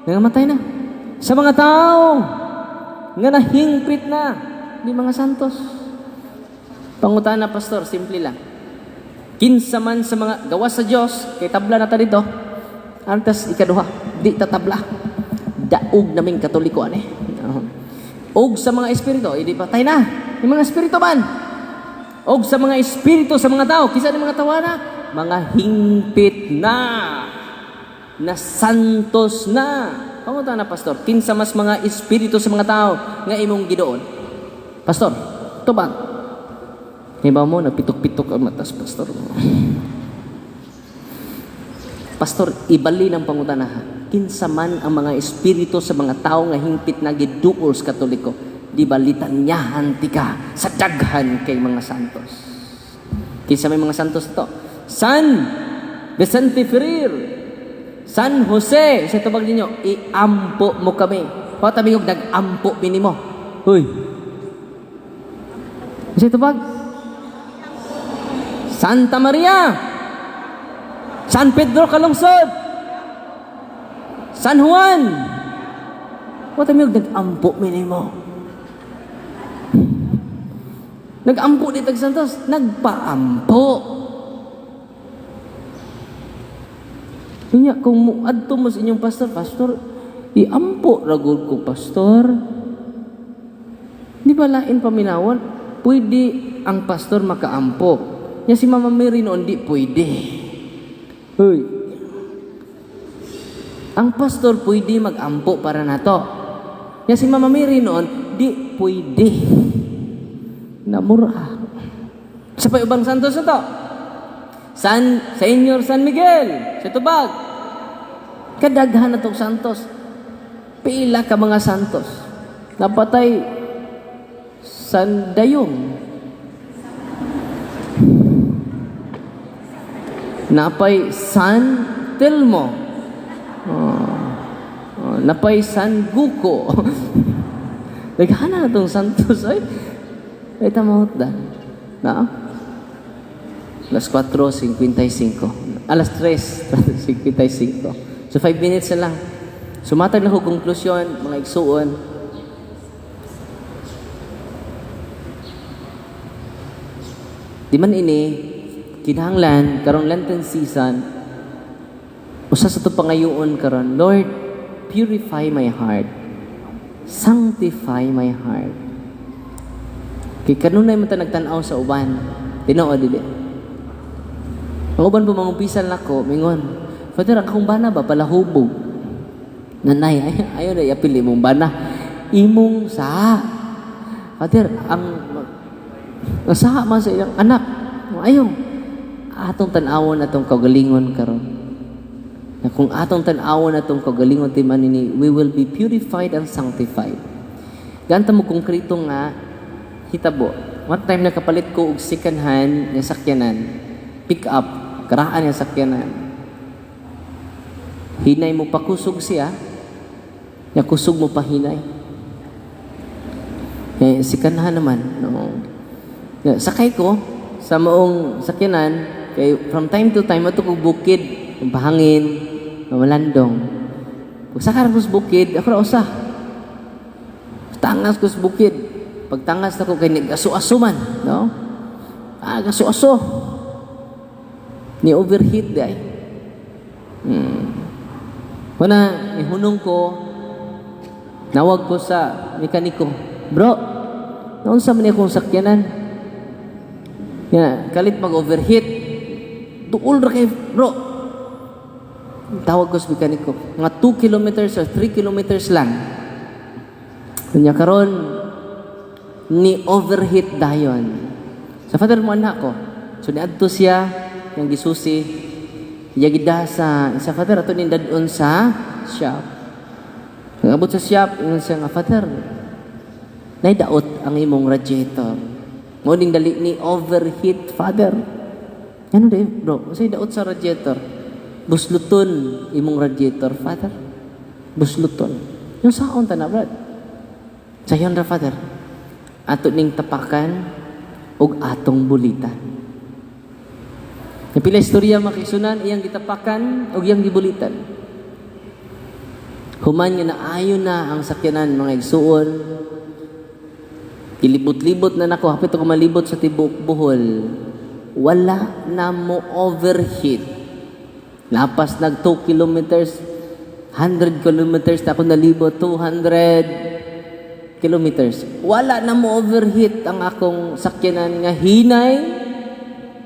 nga matay na. Sa mga tao nga nahingpit na, di mga santos. Pangutana, pastor, simple lang. Kinsa man sa mga gawas sa Dios, kay tabla na ta dito. Antes ikaduha, di ta tabla. Daog naming Katoliko ani. Og sa mga espiritu, hindi patay na. Yung mga espiritu man. Og sa mga espiritu sa mga tao, kinsa ni mga tawana, mga hingpit na. Na santos na. Pangutana, pastor, kinsa mas mga espiritu sa mga tao nga imong giduol? Pastor, tubag. Iba mo, nagpitok-pitok ang matas, pastor. Pastor, ibali ng pangutana ha. Kinsa man ang mga espiritu sa mga tao nga hingpit na giduol sa Katoliko, di ba litanyahan tika sa daghan kay mga santos. Kinsa may mga santos to? San Vicente Ferrer, San Jose, sa tubag ninyo, iampo mo kami. Patabi og nag-ampo bini mo. Huy. Sa tubag? Santa Maria, San Pedro Calungsod, San Juan. Patabi og nag-ampo bini mo. Nag-ampo di tag santos, nagpaampo. Unya, kung muadto mo sa inyong pastor, pastor, iampo ragod ko, pastor. Di ba lain paminawan? Pwede ang pastor makaampo. Nya si Mama Mary noon, di pwede. Hoy. Ang pastor pwede magampo para nato. Nya si Mama Mary noon, di pwede. Namura. Sa pa ubang santos na to? San Senyor San Miguel, sa tubag. Kadaghan na tong santos. Pila ka mga santos. Napatay San Dayong. Napay San Telmo. Oh, napay San Guko. Daghana na tong santos ay. Ay tamahot dan. Na? Alas 4:55. Alas 3:55. So 5 minutes na lang. Sumatag na ko konklusyon, mga igsuon. Di man ini kinahanglan karong Lenten season, usa sa to pangayoon karon, Lord, purify my heart. Sanctify my heart. Kay kanunay man ta nagtan-aw sa uban. Tinuod dili. Ang uban po mangumpisal nako, mingon, Father, ang akong bana ba palahubog? Nanay, ayaw na iapil imong bana. Imong sa. Father, ang saha man sa iyang anak. Ayaw. Atong tan-awon atong kaugalingon karon. Na kung atong tan-awon atong kaugalingon ti manini, we will be purified and sanctified. Ganta mo konkreto nga hitabo. One time nakapalit ko og second hand nga sakyanan, pick up, karaan nga sakyanan. Hinay mo pakusog siya, nakusog mo pahinay. Kaya second hand naman, no. Sakay ko sa maong sakyanan, kay from time to time ato kog bukid, pahangin, malandong. Pag sakay ko sa bukid, ako ra usa. Tangas ko sa bukid. Pagtangas nako kay nag-aso-aso man, no? Ah, aso-aso. Ni overheat di ay. Una, ihunong ko, nawag ko sa mekaniko. Bro, naunsa man akong sakyanan? Ya, kalit mag-overheat. Duol ra kay bro. Tawag ko sa mekaniko. Mga 2 kilometers or 3 kilometers lang. Kunya karon ni overheat dayon. Sa father mo anak ko. So niadto siya yang gisusi. Iya gida sa father ato ning dadon sa shop. Nangabot sa shop, ingon siya nga, Father, naidaot ang imong radiator. Mo ning dali ni overheat, Father. Ano di, bro? Unsay daot sa radiator? Busluton imong radiator, Father. Busluton. Yung saon ta na, brad? Sayon ra, Father. Ato ning tapakan og atong bulitan. Napila istorya makisunan, iyang gitapakan og iyang gibulitan. Human nga naayon na ang sakyanan, mga igsuon. Kilibot-libot na nako, hapit ako malibot sa tibuok Bohol. Wala na mo overheat. Lapas nag 2 kilometers, 100 kilometers na ako nalibot, 200 kilometers. Wala na mo overheat ang akong sakyanan nga hinay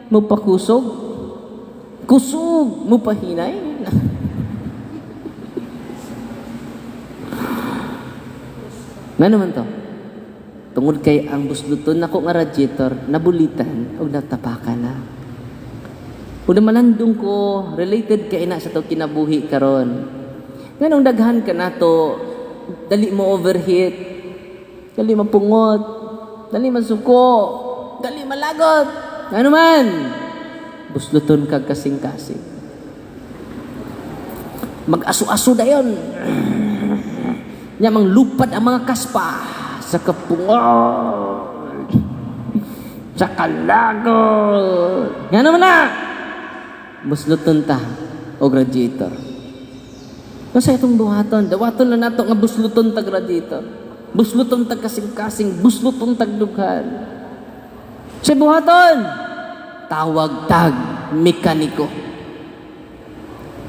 mo pakusog. Kusog mo pahinay. Nga naman to? Tungod kay ang busluton nako nga radiator nabulitan og natapakan na. Ug malandong ko, related kay na sa to kinabuhi karon. Nganong daghan ka nato dali mo overheat, dali mapungot, dali masuko, dali malagot. Ano man? Busluton kag kasing-kasing. Mag-aso-aso dayon. Nya manglupad ang mga kaspa sa kapungot. Sa kalagot. Nga naman na! Busluton ta og radiator. Unsa itong buhaton? Dawaton na nato nga busluton tag radiator. Busluton tag kasing-kasing, busluton tag dughan. Sa buhaton, tawag tag mekaniko.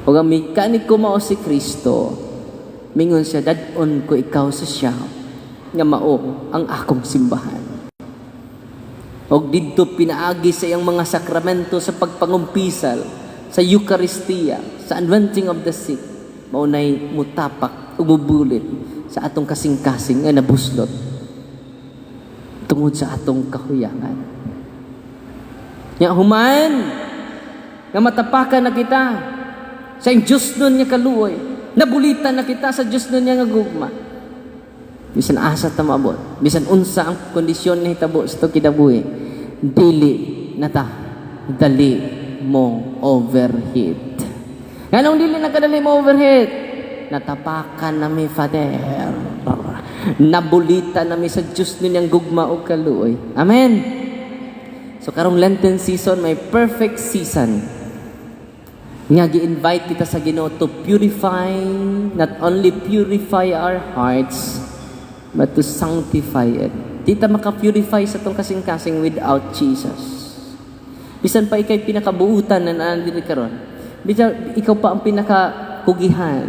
Ug ang mekaniko mao si Kristo. Mingon siya, "Dad-on ko ikaw sa shop nga mao ang akong simbahan." Og didto pinaagi sa iyang mga sakramento, sa pagpangumpisal, sa Eucharistia, sa anointing of the sick, mao nay mutapak ug mubulit sa atong kasing-kasing nga nabuslot tungod sa atong kahuyangan. Nya human nga matapakan na kita sa iyang Diyos nun nga kaluoy, nabulitan na kita sa Diyos nun nga gugma. Bisan asa ta maabot, bisan unsa ang kondisyon ni hitabo sa to kinabuhi, dili na ta dali mo overheat. Nganong dili na kadali mo overheat? Natapakan na mi, Father. Nabulitan na mi sa Diyos niyang gugma o kaluoy. Amen. So karong Lenten season, may perfect season nga gi-invite kita sa Ginoo to purify, not only purify our hearts, but to sanctify it. Di ta maka-purify sa tong kasing-kasing without Jesus. Bisan pa ikay pinakabuutan na naa diri karon. Bisan ikaw pa ang pinakakugihan,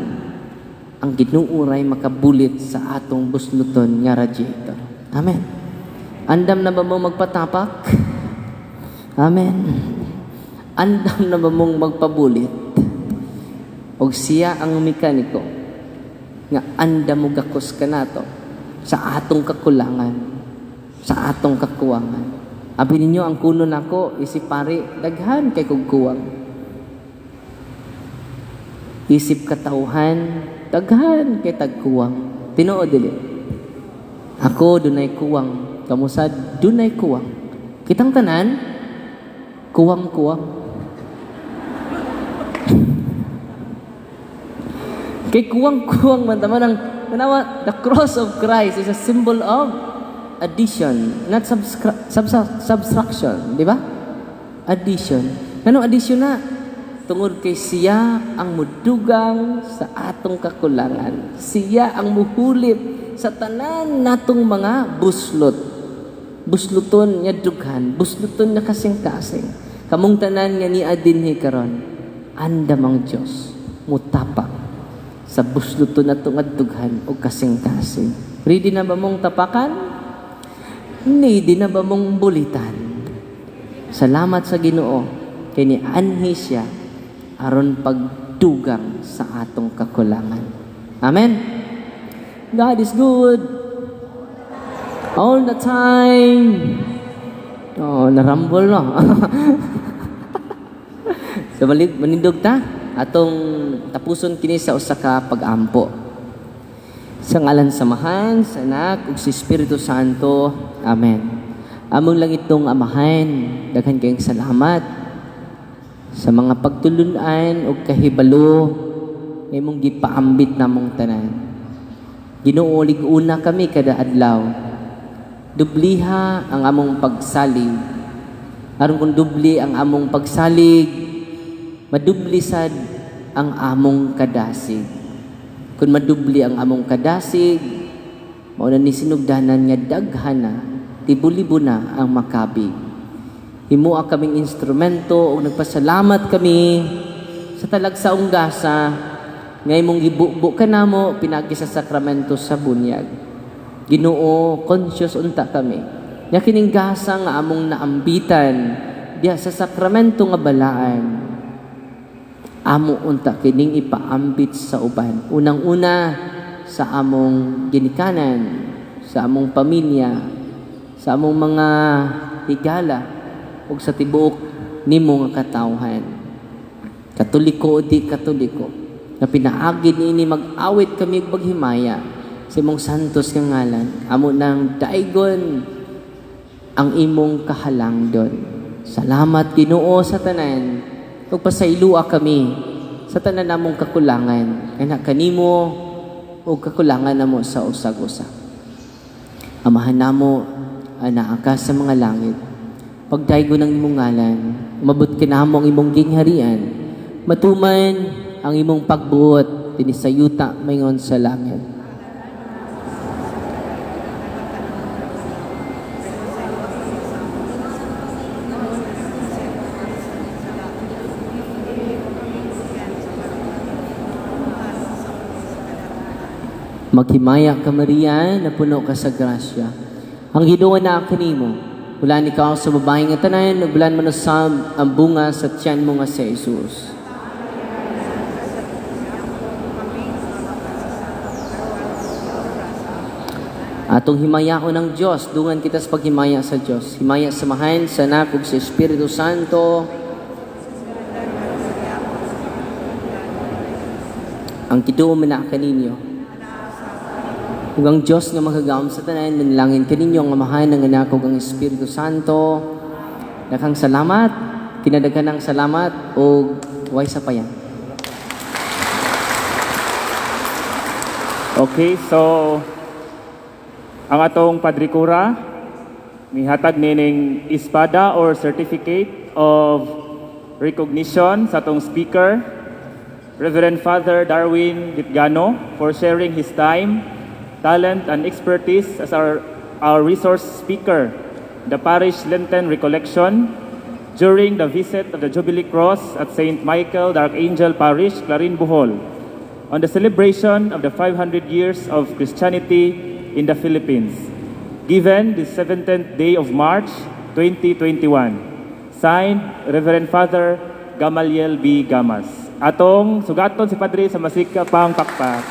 ang Ginoo ray makabulit sa atong busluton nga radiator. Amen. Andam na ba mo magpatapak? Amen. Andam na ba mong magpabulit? Og siya ang mekaniko nga andam mo gakos kanato sa atong kakulangan, sa atong kakuwangan. Abi ninyo ang kuno nako isip pari, daghan kay kog kuwang. Isip katawhan, daghan kay tagkuwang. Tinuod dili? Ako dunay kuwang, kamo sad dunay kuwang. Kitang tanan kuwang-kuwang. Kay kuwang-kuwang man taman ang tanawa, the cross of Christ is a symbol of addition, not subtraction, di ba? Addition. Anong addition na? Tungod kay siya ang mudugang sa atong kakulangan. Siya ang muhulip sa tanan natong mga buslot. Busluton nga dughan, busluton nga kasing-kasing. Kamong tanan nga nia dinhi karon, andam ang Dios mutapak sa busluton nato nga dughan o kasing-kasing. Ready na ba mong tapakan? Ready na ba mong bulitan? Salamat sa Ginoo kay nianhi siya aron pagdugang sa atong kakulangan. Amen. God is good all the time. Oh, narambol no. So balik manindog ta atong tapuson kini sa usa ka pag-ampo. Sa ngalan sa Amahan, sa Anak ug sa Espiritu Santo. Amen. Among langitnong Amahan, daghan kayong salamat sa mga pagtulunan ug kahibalo nga imong gipaambit namong tanan. Ginoo, lig-una kami kada adlaw. Dubliha ang among pagsalig. Aron kung dubli ang among pagsalig, madubli sad ang among kadasig. Kung madubli ang among kadasig, mao na ni sinugdanan nga daghan na, libo-libo na ang makabig. Himoa kaming instrumento ug nagpasalamat kami sa talagsaong gasa nga imong gibubo kanamo pinaagi sa sakramento sa bunyag. Ginoo, conscious unta kami nga kining gasa nga among naambitan diha sa sakramento nga balaan, amo unta kining ipaambit sa uban. Unang-una sa among ginikanan, sa among pamilya, sa among mga higala ug sa tibuok nimo nga katawhan. Katoliko o di Katoliko, na pinaagi niini mag-awit kami ug maghimaya sa imong santos nga ngalan. Amo nang daigon ang imong kahalangdon. Salamat, Ginoo, sa tanan. Ug pasaylua kami sa tanan namong kakulangan. Kana kanimo ug kakulangan namo sa usag-usa. Amahan namo, anaa ka sa mga langit. Pagdaygon ang imong ngalan, umabot kanamo ang imong gingharian. Matuman ang imong pagbuot dinhi sa yuta maingon sa langit. Maghimaya ka, Maria, napuno ka sa grasya. Ang Ginoo naa kanimo. Bulaan ikaw sa babae nga tanan, ug bulaan man usab ang bunga sa tiyan mo nga si Jesus. Atong himayaon ang Diyos, dungan kita sa paghimaya sa Diyos. Himaya sa Amahan, sa Anak, ug sa Espiritu Santo. Ang Ginoo manaa kaninyo. Ug ang Diyos nga makagagahom sa tanan, manalangin kaninyo ang Amahan, ang Anak, ug ang Espiritu Santo. Daghang salamat, kinadaghanang salamat, ug way sapayan. Okay, so ang atong Padre Cura mihatag nining espada or certificate of recognition sa atong speaker, Reverend Father Darwin Gitgano, for sharing his time, talent, and expertise as our resource speaker, the Parish Lenten Recollection, during the visit of the Jubilee Cross at St. Michael the Archangel Parish, Clarin, Bohol, on the celebration of the 500 years of Christianity in the Philippines, given the 17th day of March 2021. Signed, Reverend Father Gamaliel B. Gamas. Atong sugaton si Padre sa masikapang pakpak.